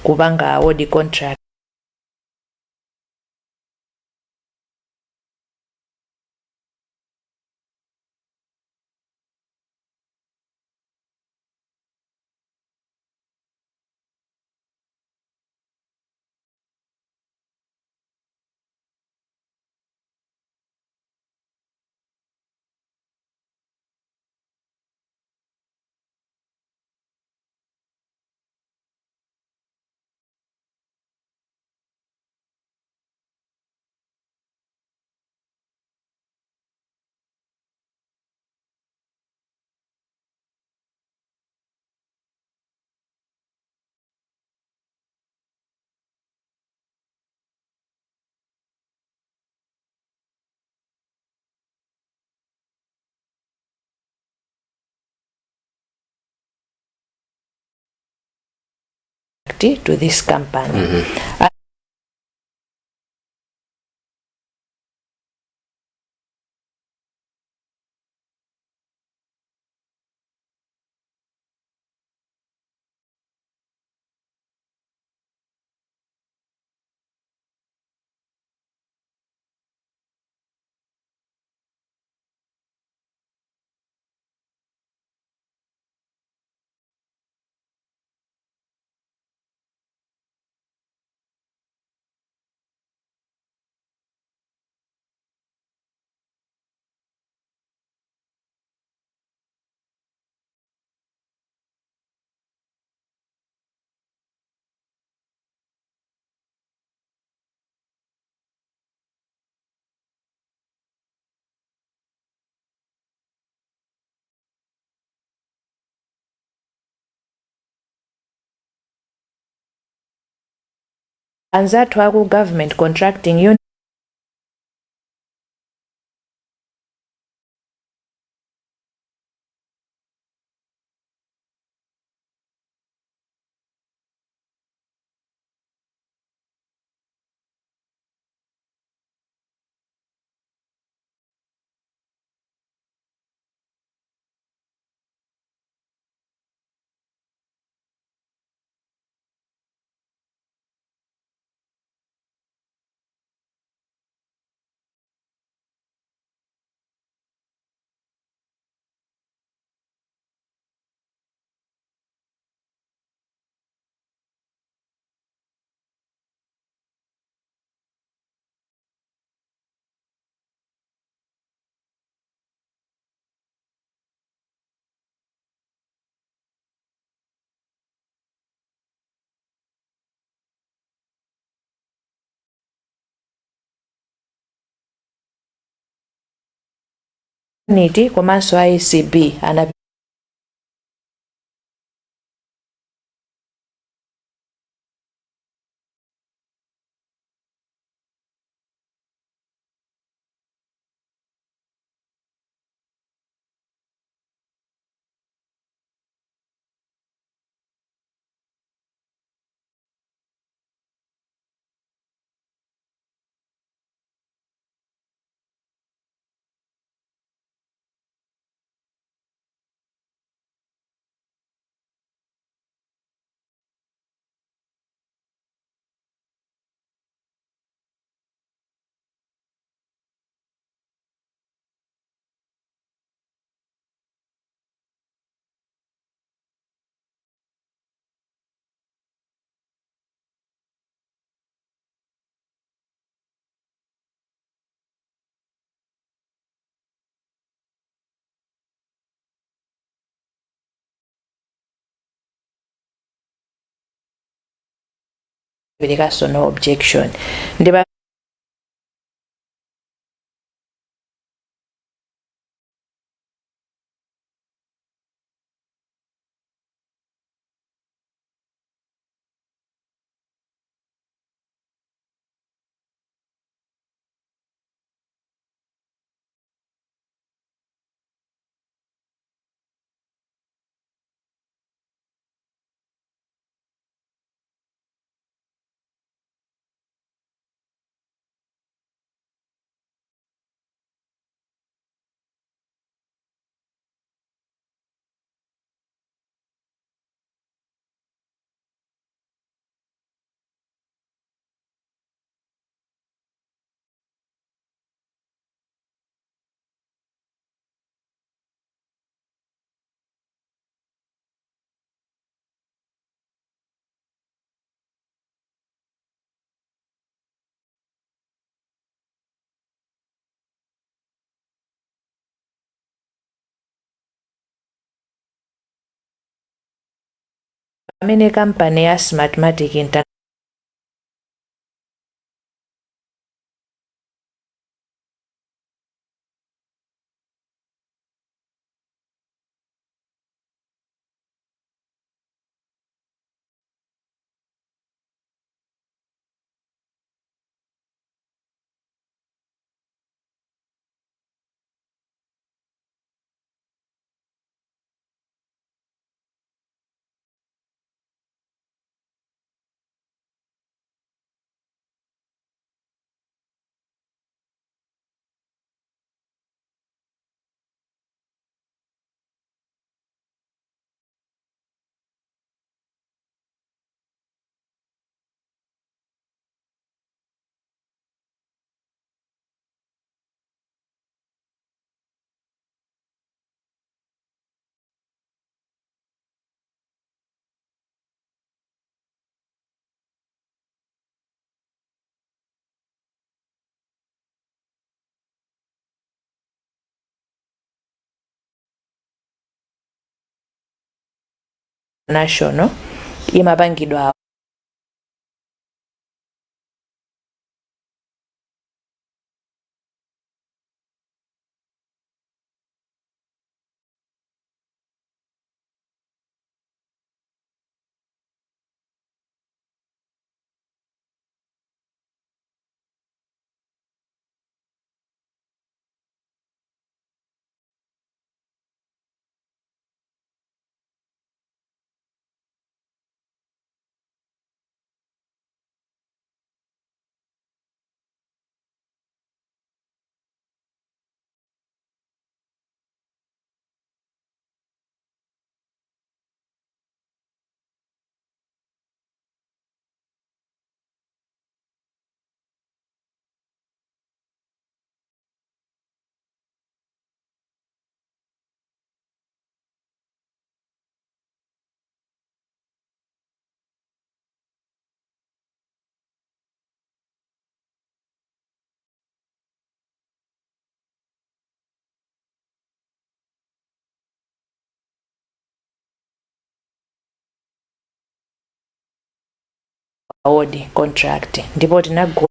kupanga award contract. contract to this company. Anzathu aku Government Contracting Unit komanso ACB anaperekanso no objection ndi pamene kampani ya Smartmatic National imapangidwa award contract, ndipo tinagula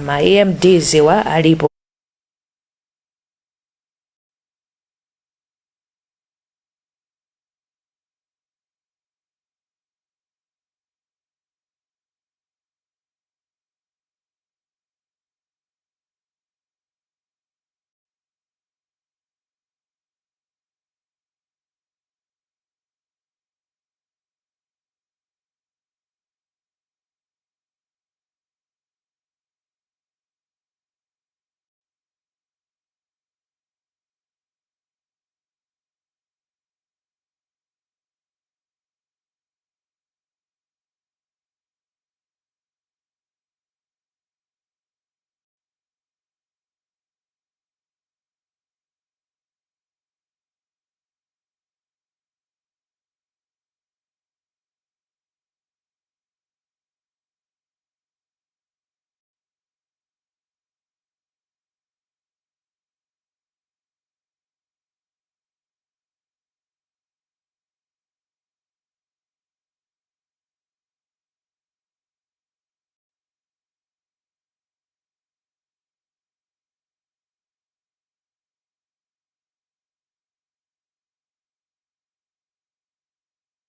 ma EMDs wa alipo.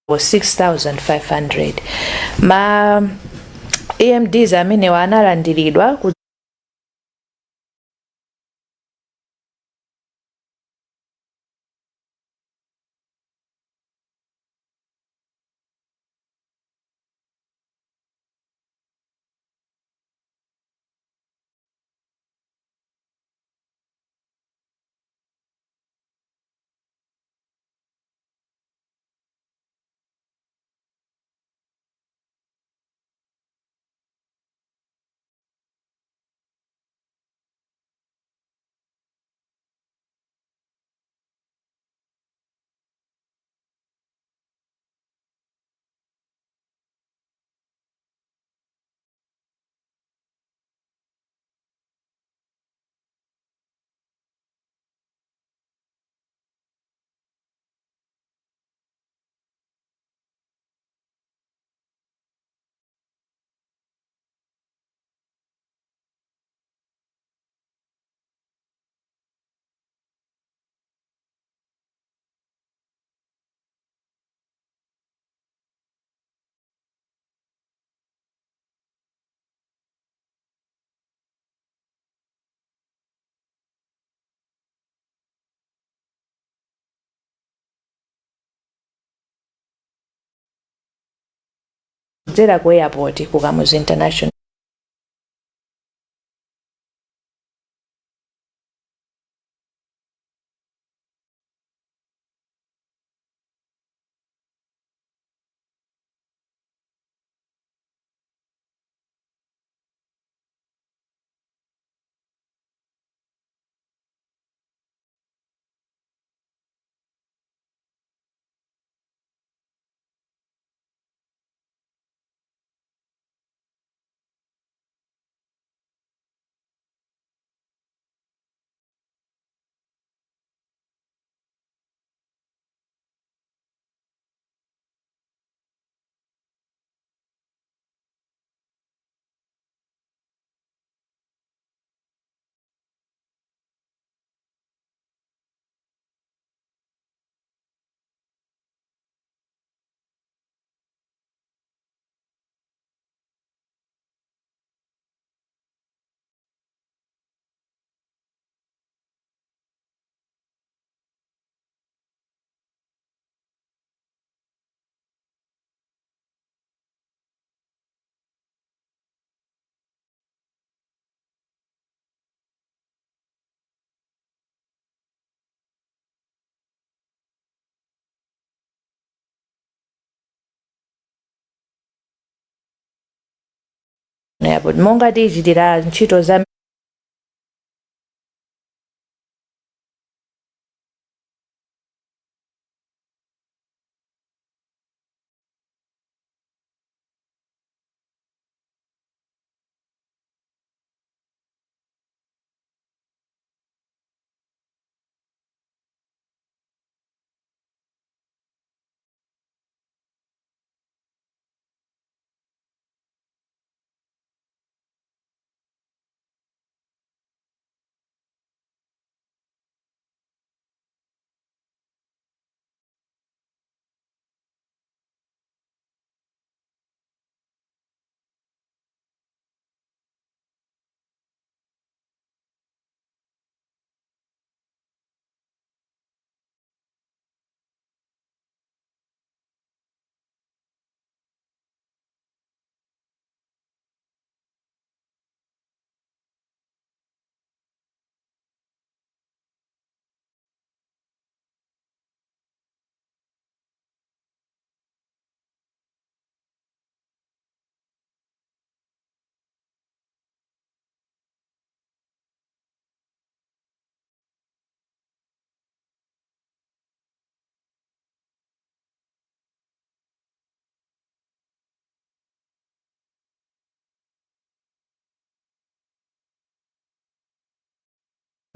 6500 ma EMDs amenewa analandiridwa ku Kudzera ku airport ku Kamuzu International Airport monga tichitira ntchito za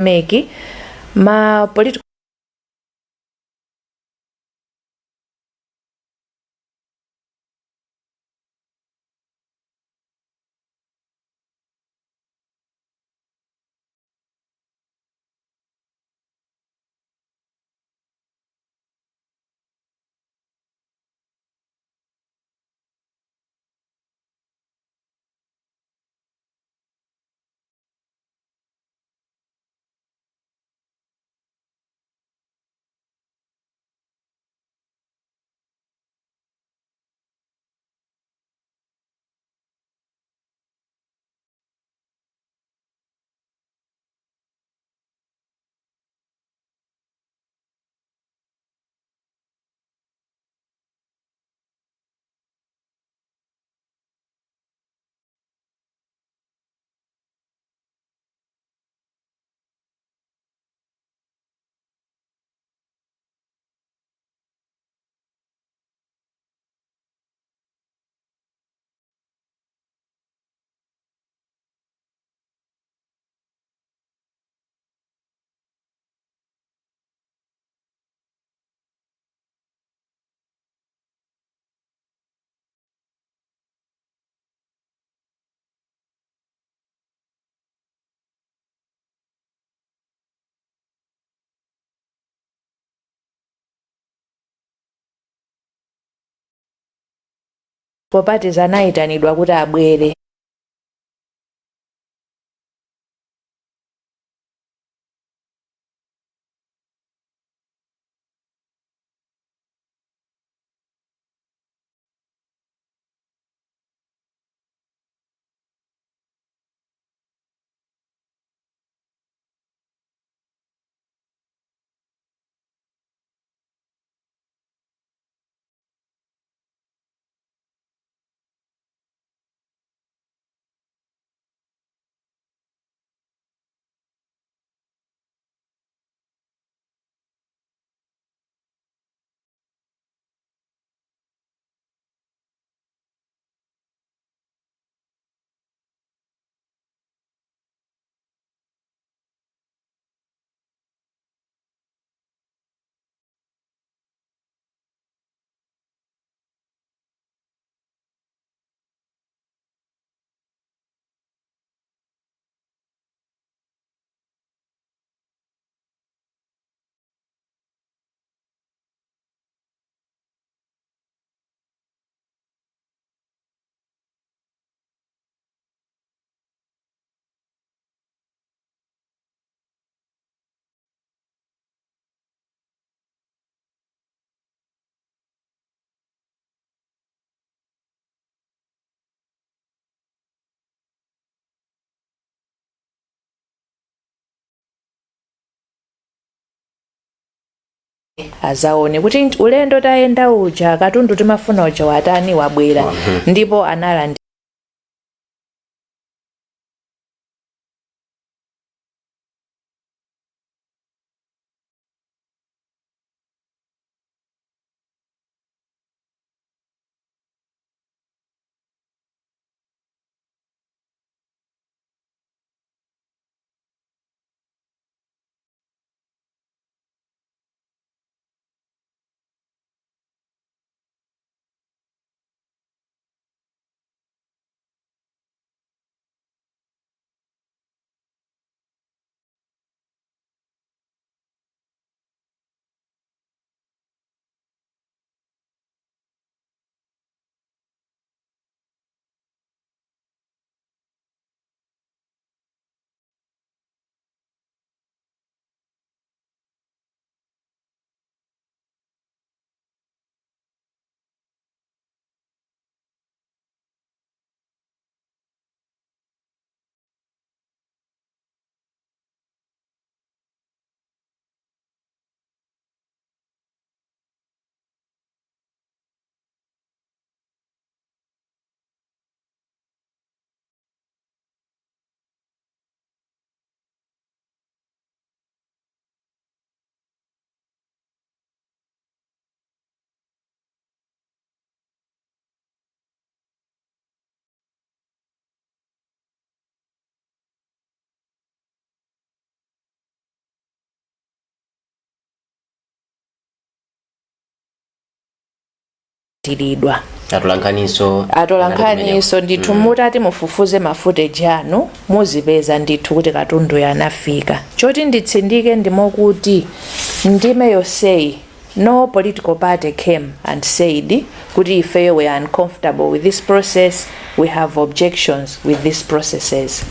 MEC ma political parties anayitanidwa kuti abwere. Azaone kuti ulendo tayenda uja, katundu timafuna uja watani, wabwera, ndipo analandira. Tiridwa. Atolankhaniso. Atolankhaniso ndithu. Mutati mufufuze ma footage anu, muzipeza ndithu kuti katundu yanafika. Choti nditsindike ndimokuti ndime yonseyi, no political party came and said kuti ifeyo we are uncomfortable with this process, we have objections with these processes.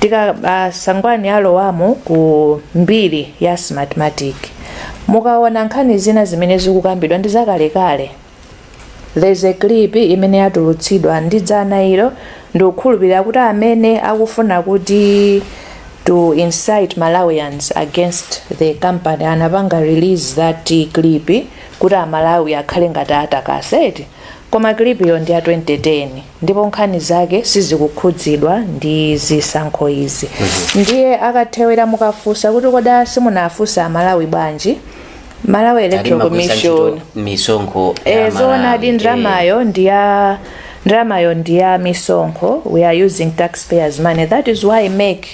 Tika Sangwani alowamo ku mbiri ya Smartmatic, mukaona nkhani zina zimene zikukambidwa ndi zakalekale. There's a clip imene yatulutsidwa ndi dzana ilo, ndikukhulupirira kuti amene akufuna kuti to incite Malawians against the company anapanga release that clip kuti Amalawi akhale ngati atakaseti, koma clip iyo ndi ya 2010 ndipo nkhani zake sizikukhudzidwa ndi zisankho izi. Ndiye akathewera, mukafunsa kuti kodi simunafunsa Amalawi bwanji, Malawi Electoral Commission misonkho ya zoonadi. Malawi. Ndalamayo ndi ya misonkho. We are using taxpayers' money. That is why MEC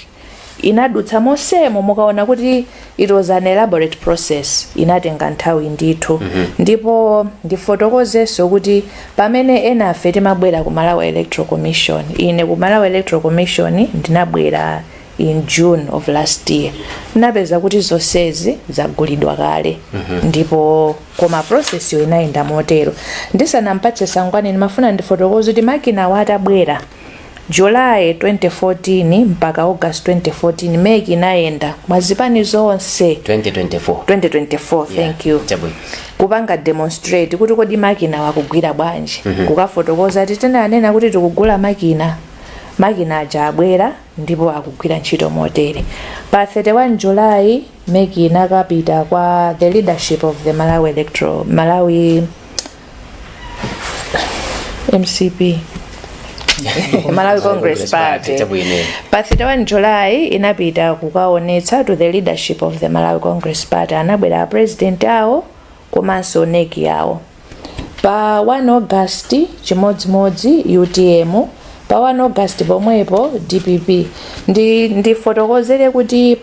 inadutsa mosemo. Mukaona kuti it was an elaborate process, inatenga nthawi ndithu. Ndipo ndifotokozenso kuti pamene enafe timabwera ku Malawi Electoral Commission, ine ku Malawi Electoral Commission ndinabwera in June of last year, ndinapeza kuti zonsezi zagulidwa kale. Ndipo koma process yo inayenda motero. Ndisanampatse Sangwani, ndimafuna ndifotokoze kuti makina atabwera July 2014 mpaka August 2014, MEC inayenda mwazipani zonse. 2024. 2024, thank you. Chabwino. Kupanga demonstrate kuti kodi makina wakugwira bwanji, kukafotokoza kuti tinanena kuti tikugula makina, makina aja abwera ndipo akugwira ntchito motere. Pa 31 July, MEC inakapita kwa the leadership of the Malawi Electoral, Malawi MCP, Malawi Congress Party. Chabwino. Pa 31 July inapita kukaonetsa to the leadership of the Malawi Congress Party. Anabwera president awo komanso NEC yawo. Pa 1 August chimodzimodzi UTM, pa 1 August pomwepo DPP. Ndifotokozere kuti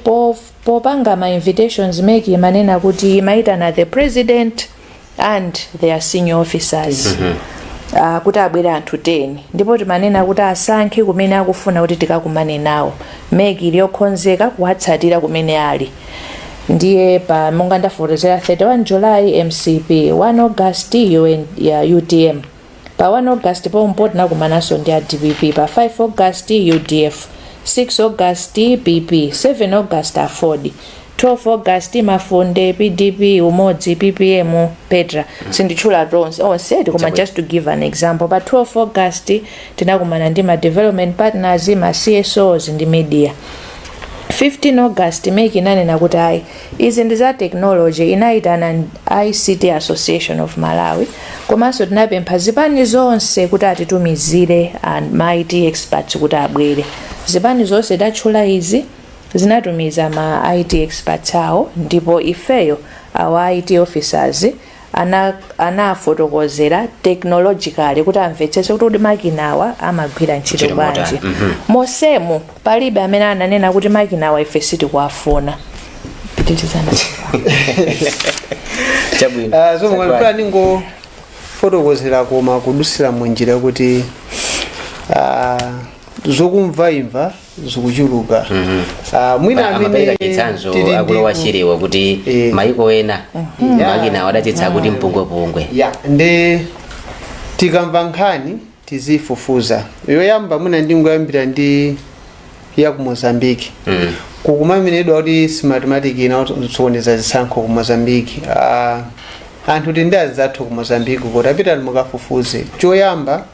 popanga ma invitations, MEC imanena kuti imayitana the president and their senior officers, kuti abwere anthu 10, ndipo timanena kuti asankhe kumene akufuna kuti tikakumane nawo. MEC iliyokonzeka kuwatsatira kumene ali. Ndiye pa monga ndafotokozera, 31 July MCP, 1 August UN, ya UTM, pa 1 August pompo tinakumananso ndi a DPP, pa 5 August UDF, 6 August PP, 7 August AFORD, 12 August Mafunde, PDP, Umodzi, PPM, Petra. Sinditchula tonse onse, koma just to give an example, pa 12 August tinakumana ndi ma development partners, ma CSOs ndi media. 15 August MEC inanena kuti ayi, izi ndi za technology. Inayitana ICT Association of Malawi, komanso tinapempha zipani zonse kuti atitumizire ma IT experts kuti abwere. Zipani zonse tatchula izi zinatumiza ma IT experts awo, ndipo ifeyo, our IT officers anafotokozera technologically kuti amvetsetse kuti makinawa amagwira ntchito Ntchito bwanji. motani. Mosemu palibe amene ananena kuti makinawa ife sitikuwafuna. Pitirizana. Chabwino. So mukafuna ningofotokozera, koma kudusira munjira kuti zokumvaimva zikuchuluka. Mwina amene Amapereka chitsanzo tili ndi akulowa chiriwa kuti maiko ena makina wadachitsa kuti mpungwepungwe. Ya, ndi tikamva nkhani tizifufuza. Yoyamba mwina ndingoyambira ndi ya ku Mozambique. Kukumamenedwa kuti Smartmatic inasokoneza zisankho ku Mozambique. Anthu tili ndi anzathu ku Mozambique, kuti apitani mukafufuze. Choyamba,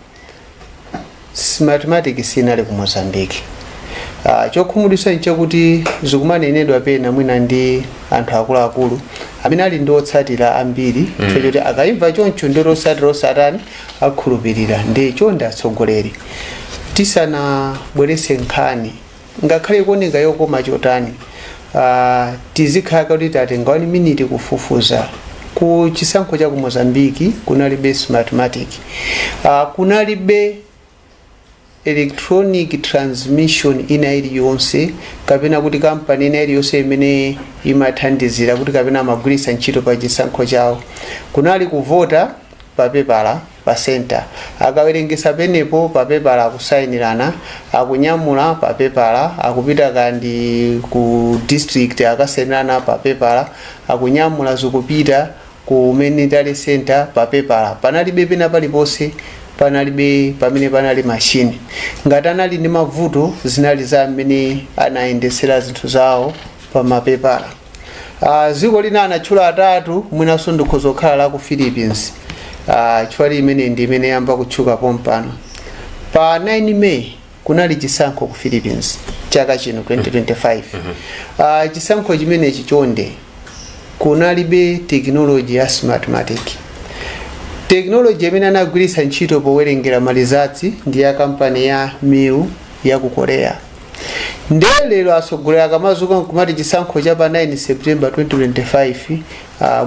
Smartmatic sinali ku Mozambique. Chokhumudwitsa nchakuti zikumanenedwa pena mwina ndi anthu akuluakulu amene ali ndi otsatira ambiri, choti akayimva choncho ndi otsatira osatani akhulupirira. Ndi chonde atsogoleri, tisanabweretse nkhani, ngakhale ikuoneka yokoma chotani, tizikhala kuti tatenga 1 minute kufufuza. Ku chisankho cha ku Mozambique kunalibe Smartmatic. Kunalibe electronic transmission ina iliyonse, kapena kuti kampani ina iliyonse imene imathandizira kuti kapena amagwiritsa ntchito pa chisankho chawo. Kunali kuvota pa pepala pa center, akawerengesa penepo pa pepala, akusayinirana, akunyamula pa pepala, akupita kandi ku district, akasayinirana pa pepala, akunyamula zikupita ku main tally center pa pepala. Panalibe pena paliponse, panalibe pamene panali machine. Ngati anali ndi mavuto, zinali za amene anayendesera zinthu zawo pa mapepala. Dziko lina anatchula atatu, mwinanso ndikhoza kukhala la ku Philippines, chifukwa imene ndi imene yamba kutchuka pompano. Pa 9 May kunali chisankho ku Philippines chaka chino 2025. Chisankho chimenechi, chonde, kunalibe technology ya Smartmatic. Technology imene anagwiritsa ntchito powerengera ma results ndi ya kampani ya Miru ya ku Korea. Ndiye lero atsogoleri akamazuka nkumati chisankho cha pa 9 September 2025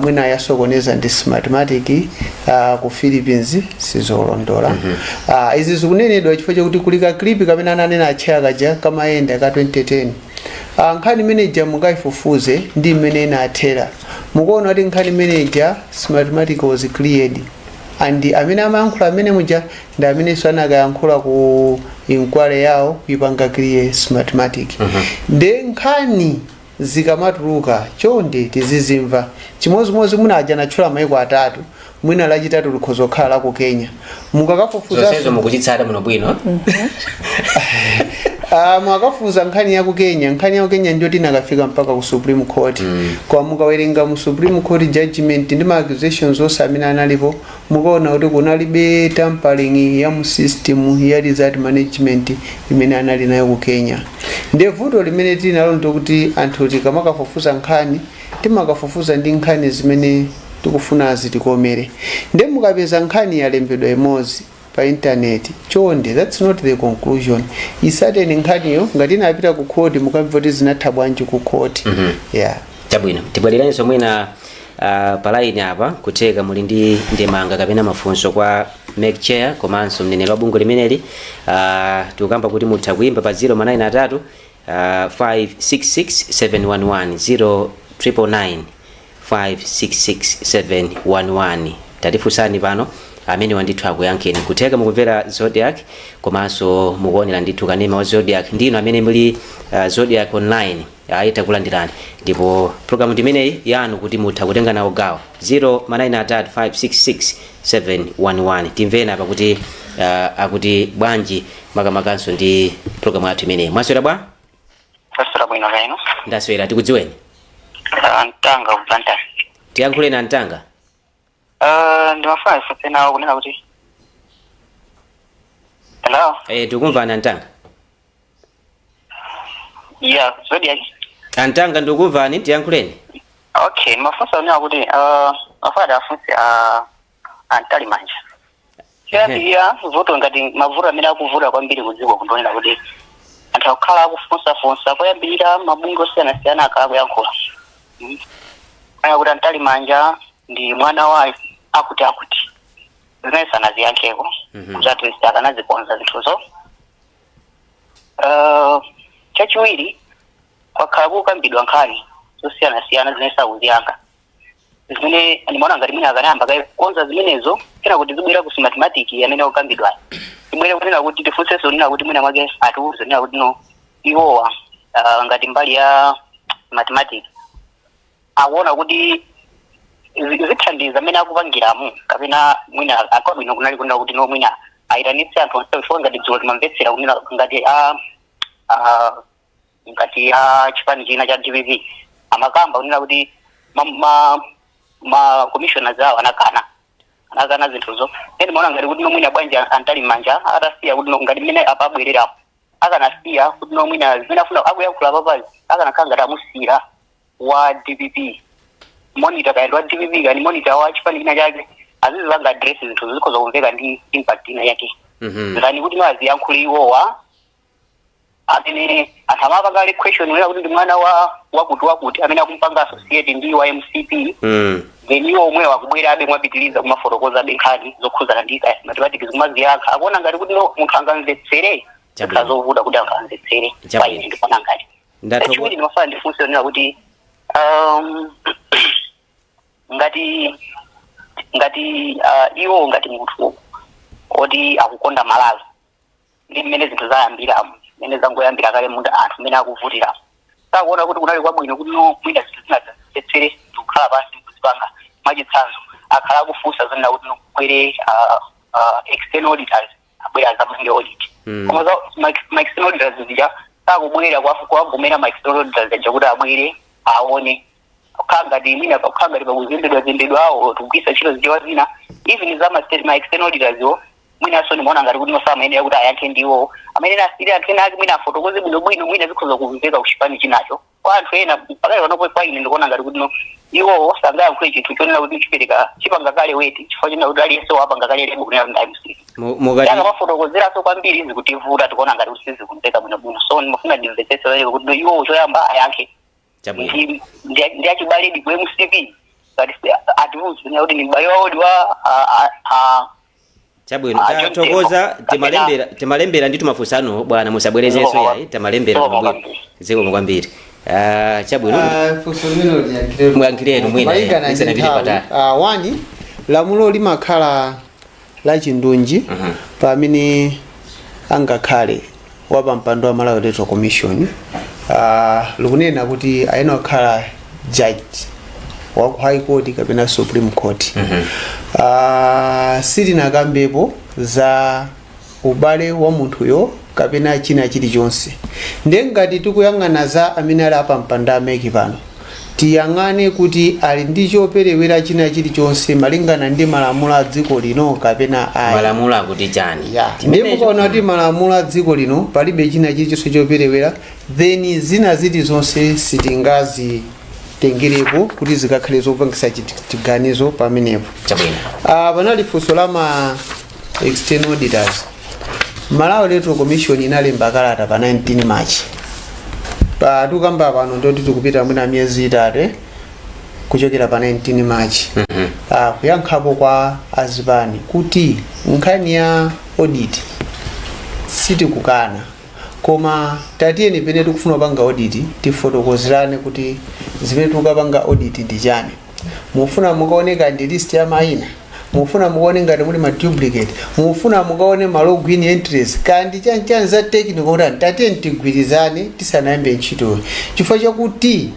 mwina yasokoneza ndi Smartmatic ku Philippines, sizolondola. Izi zikunenedwa chifukwa chakuti kuli ka clip kamene ananena atcheya kaja kamayenda ka 2010. Nkhani imeneja mungayifufuze ndi mmene inathera, mukuona kuti nkhani imeneja Smartmatic was cleared, and amene amayankhula amene muja ndi amenenso anakayankhula ku inquiry yawo kuipanga clear Smartmatic. Nde nkhani zikamatuluka, chonde tizizimva. Chimozimozi mwina aja anatchula maiko atatu, mwina lachitatu likhoza kukhala la ku Kenya, mukakafufuza. Zonsezo mukuchitsata muno bwino. Mwakafufuza nkhani ya ku Kenya, nkhani ya ku Kenya ndiyoti inakafika mpaka ku Supreme Court. Kwa mukawerenga mu Supreme Court judgment ndi ma accusations onse amene analipo, mukaona kuti kunalibe tampering ya mu system ya result management imene anali nayo ku Kenya. Ndiye vuto limene tili nalo ndikuti anthu tikamakafufuza nkhani, timakafufuza ndi nkhani zimene tikufuna zitikomere. Ndiye mukapeza nkhani yalembedwa imodzi pa intaneti, chonde, that's not the conclusion. Isateni nkhaniyo. Ngati inapita ku court, mukamva kuti zinatha bwanji ku court. Yeah. Chabwino, tibwerirenso mwina pa line apa, kutheka muli ndi ndemanga kapena mafunso kwa MEC chair komanso mneneri wa bungwe limeneli. Tikukamba kuti mutha kuimba pa 093 566 711, 0999 566 711. Tatifunsani pano, amene wandithu akuyankheni. Kutheka mukumvera Zodiak komanso mukuonera ndithu kanema wa Zodiak, ndino amene muli Zodiak Online, ayi, takulandirani. Ndipo programu ndimeneyi yanu kuti mutha kutenga nawo gawo, 093 711. Timvena apa kuti akuti bwanji, makamakanso ndi programu yathu imeneyi. Mwaswera bwa? Taswera bwino kaino. Ndaswera, tikudziweni? Mtanga ku Blantyre. Tiyankhule na Mtanga. Ndimafuna ndifunse nawo kunena kuti, hello? Tikumvana, Mtanga. Yeah, Zodiac. Antanga, ndikukumvani, tiyankhuleni. Okay, mafunso onena kuti mafada afunse a Mtalimanja. Choyambirira, vuto ngati mavuto amene akuvuta kwambiri kudziko kundonena kuti anthu akukhala akufunsafunsa koyambirira, mabungwe osiyanasiyana akhala kuyankhula. Aya kuti a Mtalimanja ndi mwana wa akuti akuti, zimene sanaziyankheko kuti at least akanazikonza zinthuzo. Chachiwiri, kwakhala kukambidwa nkhani zosiyanasiyana zimene sakuziyankha, zimene ndimaona ngati mwina akanayamba kaye kukonza zimenezo, kena kuti zibwera ku Smartmatic amene akukambidwayo, ibwere kunena kuti tifunsenso nena kuti mwina mwake atiuze nena kuti no, iwowa ngati mbali ya Smartmatic akuona kuti zithandiza amene akupangiramu, kapena mwina akwabwino kunali kunena kuti no, mwina ayitanitse anthu onse, chifukwa ngati dzulo timamvetsera kunena ngati a ngati a chipani china cha DPP amakamba kunena kuti ma commissioners awo anakana zinthuzo. Ene maona ngati kuti no, mwina bwanji a Mtalimanja atasiya kuti no, ngati mmene apa abwererapo, akanasiya kuti no, mwina zimene afuna akuyankhula papazi akanakhala ngati amusiyira wa DPP monitor, kaya ndi wa DPP kani monitor wa chipani china chake, azizipanga address zinthu zikhoza kumveka ndi impact ina yake ngani kuti no, aziyankhule iwowa amene anthu amapanga ale question wena kuti ndi mwana wa wakuti wakuti amene akumpanga associate ndi wa MCP, then iwo omwe akubwera abe mwapitiliza kumafotokoza abe nkhani zokhuzana ndi kaya mathematics, kumaziyankha, akuona ngati kuti no, munthu angamvetsere. Zovuta kuti angamvetsere. Kwa ine ndikuona ngati chachiwiri ndimafuna ndifunse onena kuti ngati iwo ngati munthu oti akukonda Malawi ndi mmene zinthu zayambiramo, mmene zangoyambira kale, munda anthu mmene akuvutira, sakuona kuti kunali kwabwino kuti no, mwina zinthu zina zimvetsere ndikukhala pansi kuzipanga? Mwachitsanzo, akhala akufunsa zonena kuti no, kubwere external auditors, abwere azapange audit, koma ma external auditors zija sakubwera kuwavomera ma external auditors aja kuti abwere aone, kukhala ngati mwina pakukhala ngati pakuzembedwa zembedwa awo, tikugwisa ntchito zichewa zina, even za ma external auditors wo, mwinanso ndimaona ngati kuti nosamayenera kuti ayankhe ndiwo amene asiri anthu ena ake, mwina afotokoze bwinobwino, mwina zikhoza kumveka kuchipani chinacho kwa anthu ena. Pakali panopo kwa ine ndikuona ngati kuti no, iwowo sangayankhule chinthu chonena kuti chipereka chipanga kale weti, chifukwa chonena kuti aliyense wapanga kale label kunena kuti ndi MCP. Mukati Yanga mafotokozeranso kwambiri zikutivuta, tikuona ngati kuti sizikumveka bwinobwino, so ndimafuna ndimvetsetse pamenepo kuti no, iwowo choyamba ayankhe ndi achibaledi ku MCP, ngati atiuze kuti ndi m'bale wawodi wa Chabwino. John Tathokoza. Tembo. Timalembera ndi tumafunsano bwana, musabwerezenso. Zikomo. Yayi, tamalembera. Zikomo bwino. kwambiri. Zikomo kwambiri. Chabwino. Funso limene liyankhire. Muyankhireni mwina, Malingana ndi lisanapite nthawi. patali. One, lamulo limakhala la chindunji pamene angakhale wapampando wa Malawi Electoral Commission. Likunena kuti ayenera kukhala judge wa ku High Court kapena Supreme Court. Sitinakambepo za ubale wa munthuyo kapena china chilichonse. Ndiye ngati tikuyang'ana za amene ali apampando a MEC pano, tiyang'ane kuti ali ndi choperewera china chilichonse malingana ndi malamulo a dziko lino kapena ayi. Malamulo akuti chani? Ya, ndiye mukaona kuti malamulo a dziko lino palibe china chilichonse choperewera, then zina ziti zonse sitingazitengerepo kuti zikakhale zopangisa chiganizo pamenepo. Chabwino. Panali funso la ma external auditors. Malawi Electoral Commission inalemba kalata pa 19 March. Pa tukamba pano ndoti tikupita mwina miyezi 3 kuchokera pa 19 March, kuyankhapo kwa azipani kuti nkhani ya audit sitikukana, koma tatiyeni pene tikufuna kupanga audit tifotokozerane kuti zimene tikukapanga audit ndi chani. Mufuna mukaoneka ndi list ya mayina, mufuna mukaone ngati muli ma duplicate, mufuna mukaone ma login entries kandi chani za technical, kuti tatiyeni tigwirizane tisanayambe ntchitoyo, chifukwa chakuti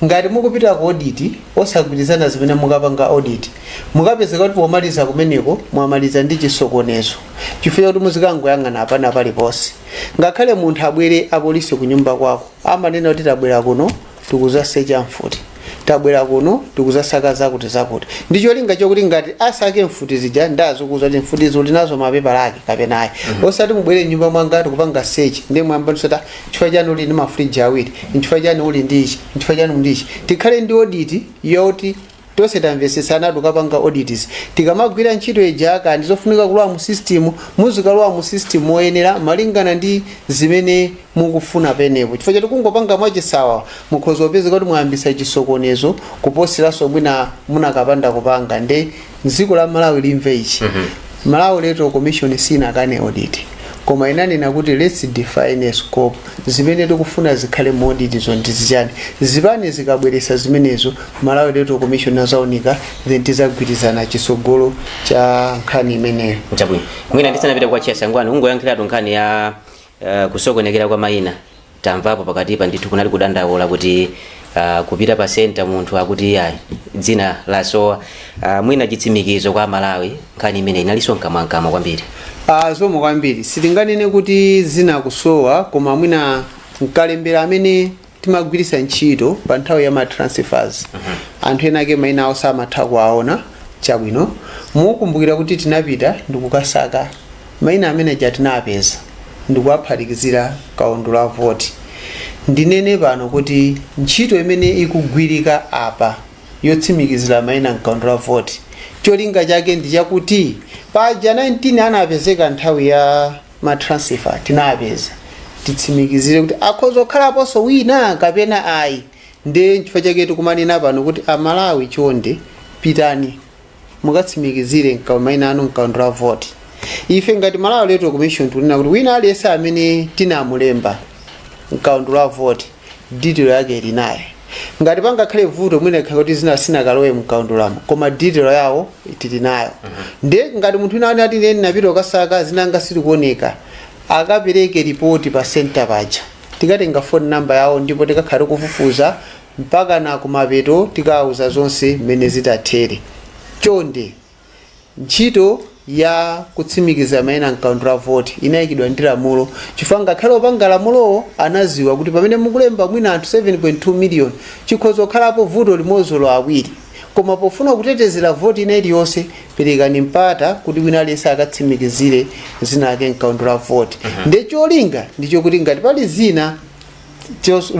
ngati mukupita ku audit osagwirizana zimene mukapanga audit, mukapezeka kuti pomaliza kumeneko mwamaliza ndi chisokonezo, chifukwa chakuti muzikangoyang'ana apana paliponse. Ngakhale munthu abwere apolisi ku nyumba kwako, amanena kuti tabwera kuno tikuzasecha mfuti. Tabwera kuno tikuzasaka zakuti zakuti, ndi cholinga chokuti ngati asake mfuti zija ndazikuza kuti mfuti zuli nazo mapepala ake kapena ayi. Osati mubwere nyumba mwanga tikupanga search, ndiye mwamba ndisota chifukwa chani uli ndi mafriji awiri, nchifukwa chani uli ndi ichi, nchifukwa chani ndi ichi. Tikhale ndi audit yoti tonse tamvesesana. Tikapanga audits, tikamagwira ntchito ija, kandi zofunika kulowa mu system, muzikalowa mu system moyenera malingana ndi zimene mukufuna penepo, chifukwa chati kungopanga mwachisawa mukhoza kupeza kuti mwayambisa chisokonezo kuposiranso mwina munakapanda kupanga. Nde dziko la Malawi limve ichi: Malawi Electoral Commission sinakane audit, koma inanena kuti let's define a scope. Zimene tikufuna zikhale mu audit zo ndi zichani? Zipani zikabweresa zimenezo, Malawi Electoral Commission azaunika, then tizagwirizana chisogolo cha nkhani imeneyo. Chabwino. Mwina ndisanapite kwa Chair Sangwani, ungoyankhiratu nkhani ya kusokonekera kwa mayina. Tamvapo pakatipa ndithu kunali kudandaula kuti kupita pa center munthu akuti ayi, dzina lasowa. Mwina chitsimikizo kwa Malawi, nkhani imene inalinso mkamwamkamwa kwambiri. Zomwe kwambiri sitinganene kuti zina kusowa, koma mwina mkalembera amene timagwiritsa ntchito pa nthawi ya ma transfers, anthu ena ake mayina awo samatha kuwaona. Chabwino, mukumbukira kuti tinapita ndikukasaka mayina amene aja, tinapeza ndikuwaphatikizira kaundula la voti. Ndinene pano kuti ntchito imene ikugwirika apa yotsimikizira mayina mkaundula la voti, cholinga chake ndi chakuti paja 19 anapezeka nthawi ya ma transfer, tinapeza, titsimikizire kuti akhoza kukhalaponso wina kapena ayi. Ndiye nchifukwa chake tikumanena pano kuti Amalawi, chonde pitani mukatsimikizire mayina anu mkaundula la voti. Ife ngati Malawi Electoral Commission tikunena kuti wina aliyense amene tinamulemba mkaundula la voti, detail yake ili naye. Ngati pangakhale vuto, mwina ikhala kuti zina sinakalowe mkaundulamo, koma detail yawo tili nayo. Ndiye ngati munthu wina ati ine ndinapita kukasaka zinanga silikuoneka, akapereke ripoti pa center paja, tikatenga phone number yawo ndipo tikakhala kufufuza mpaka na kumapeto, tikawuza zonse mmene zitathere. Chonde, ntchito ya kutsimikiza mayina mkaundula voti inayikidwa ndi lamulo, chifukwa ngakhale opanga lamulowo anaziwa kuti pamene mukulemba mwina anthu 7.2 million, chikhoza kukhalapo vuto limodzi lo awiri, koma pofuna kutetezera voti ina iliyonse, perekani mpata kuti wina aliyense akatsimikizire zina ake mkaundula voti. Ndiye cholinga ndichokuti ngati pali zina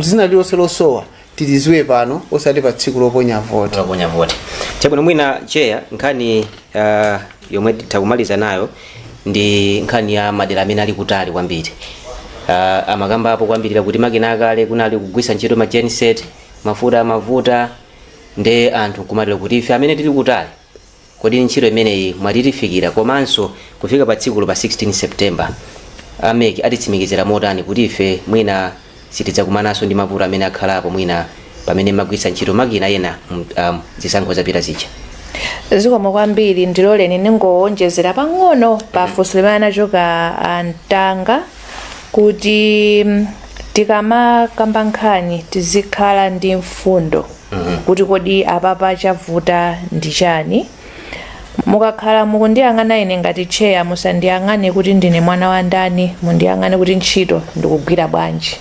zina lililonse losowa, tiliziwe pano, osati pa tsiku loponya voti. Loponya voti. Chabwino. Mwina Chair, nkhani yomwe takumaliza nayo ndi nkhani ya madera amene ali kutali kwambiri. Amakambapo kwambirira kuti makina akale kunali kugwisa ntchito ma genset, mafuta amavuta, nde anthu kumatero kuti ife amene tili kutali, kodi ntchito imeneyi mwatitifikira? Komanso kufika pa tsikulo pa 16 September, a MEC atitsimikizira motani kuti ife mwina sitidzakumananso ndi mavuto amene akhalapo mwina pamene magwisa ntchito makina ena zisankho zapita zija? Zikomo kwambiri. Ndiloleni ndingowonjezera pang'ono pa funso limene anachoka antanga kuti tikamakamba nkhani tizikhala ndi mfundo kuti kodi apapa chavuta ndi chani. Mukakhala mukundiyang'ana ine ngati chair, musandiyang'ane kuti ndine mwana wa ndani, mundiyang'ane kuti ntchito ndikugwira bwanji.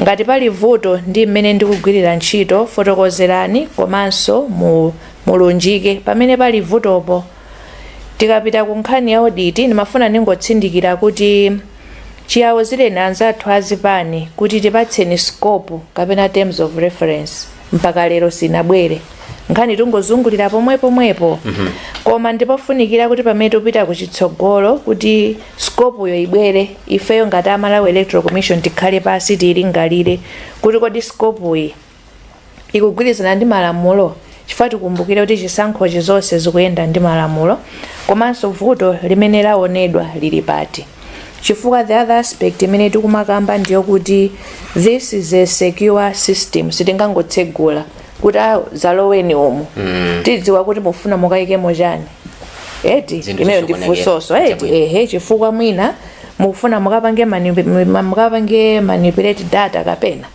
Ngati pali vuto ndi mmene ndikugwirira ntchito, fotokozerani komanso mulunjike pamene pali vutopo. Tikapita ku nkhani ya audit, ndimafuna ndingotsindikira kuti chiyawuzireni anzathu azipani kuti tipatseni scope kapena terms of reference. Mpaka lero sinabwere nkhani, tungozungulira pomwepomwepo. Koma ndipofunikira kuti pamene tikupita kuchitsogolo kuti scope yo ibwere, ifeyo ngati a Malawi Electoral Commission tikhale pasi tiyilingalire kuti kodi scope iyi ikugwirizana ndi malamulo, chifukwa tikumbukire kuti chisankhochi zonse zikuyenda ndi malamulo, komanso vuto limene laonedwa lili pati. Chifukwa the other aspect imene tikumakamba ndiyo kuti this is a secure system, sitingangotsegula kuti a zaloweni umu. Tidziwa kuti mufuna mukayikemo chani, eti? Zinthu Imeneyo zisokonekera. ndifunsoso, eti? Chabwino. Ehe, chifukwa mwina mukufuna mukapange manipulate data, kapena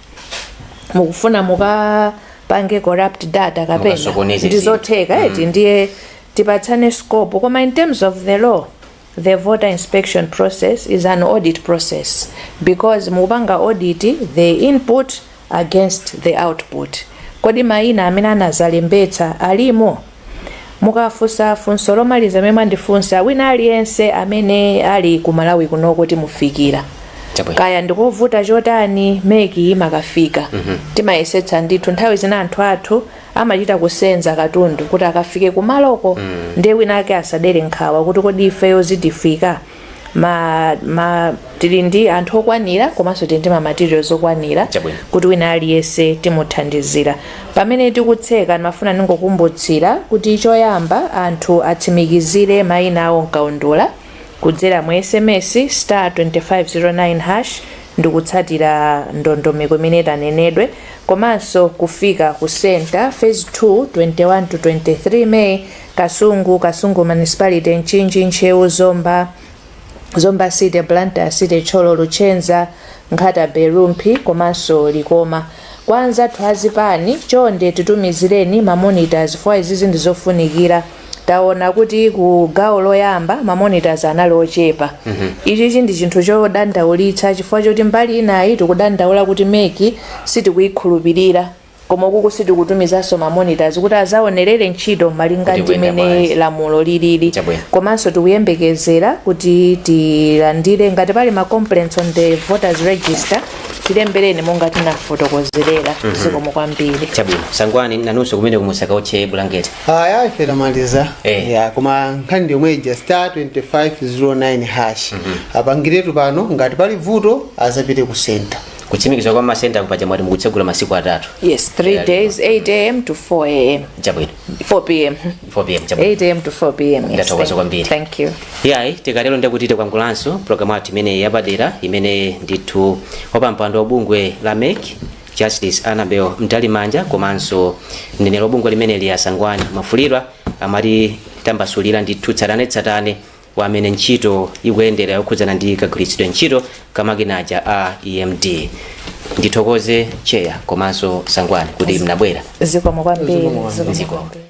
mukufuna mukapange corrupt data, kapena Mukasokoneze ndizotheka, eti? Ndiye tipatsane scope. Koma in terms of the law, the voter inspection process is an audit process because mukupanga audit the input against the output. Kodi mayina amene anazalembetsa alimo? Mukafunsa funso lomaliza amene mwandifunsa, wina aliyense amene ali ku Malawi kunoko timufikira. Kaya ndikovuta chotani, MEC imakafika. Timayesetsa ndithu. Nthawi zina anthu athu amachita kusenza katundu kuti akafike kumaloko. Ndiye wina ake asadere nkhawa kuti kodi ifeyo zitifika. Ma tili ndi anthu okwanira komanso tili ndi ma materials okwanira kuti wina aliyense timuthandizira. Pamene tikutseka, ndimafuna ningokumbutsira kuti choyamba anthu atsimikizire mayina awo mkaundula kudzera mu SMS star 2509 hash ndikutsatira ndondomeko imene tanenedwe, komanso kufika ku center phase 2, 21 to 23 May, Kasungu, Kasungu Municipality, Mchinji, Ntcheu, Zomba, Zomba City, Blantyre City, Thyolo, Luchenza, Nkhata Bay, Rumphi komanso Likoma. Kwa anzathu azipani, chonde titumizireni ma monitors fwa izizi ndi zofunikira. Taona kuti ku gawo loyamba ma monitors anali ochepa. Ichichi ndi chinthu chodandaulitsa chifukwa choti mbali inayi tikudandaula kuti MEC sitikuyikhulupirira, koma ukuku sitikutumizanso ma monitors kuti azaonerere ntchito malinga Kuti ndi kuyenda mene bwanji. lamulo lilili. Komanso tikuyembekezera kuti tilandire, ngati pali ma complaints on the voters register, tilembereni monga tinafotokozerera. Zikomo kwambiri. Chabwino. Sangwani, nanunso kumene kumusaka otche blanket. Aya, ife tamaliza. Ya, koma nkhani ndi yomwe ija, star 2509 hash. Apangiretu pano, ngati pali vuto azapite ku center. Kutsimikiza kwa masenta kupaja mwati mukutsegula masiku atatu. Yes, 3 days, 8 a.m. to 4 a.m. 4 p.m. 4 p.m., chabwino. 8 a.m. to 4 p.m., yes. Ndathokoza kwambiri. Thank you. Yayi, tikatero ndekuti tikwangulanso programu yathu imene yapadera, imene ndithu wapampando wa bungwe la MEC, Justice Annabel Mtalimanja, komanso mneneri wa bungwe limeneli, Asangwani Mafulirwa, amati tambasulira ndithu tsatanetsatane wa amene ntchito ikuyendera yokhudzana ndi kagwiritsidwe ntchito kamakinaja a EMD. Ndithokoze Cheya komanso Sangwani kuti mnabwera. Zikomo kwambiri. Zikomo kwambiri. Zikomo Zikomo. kwambiri.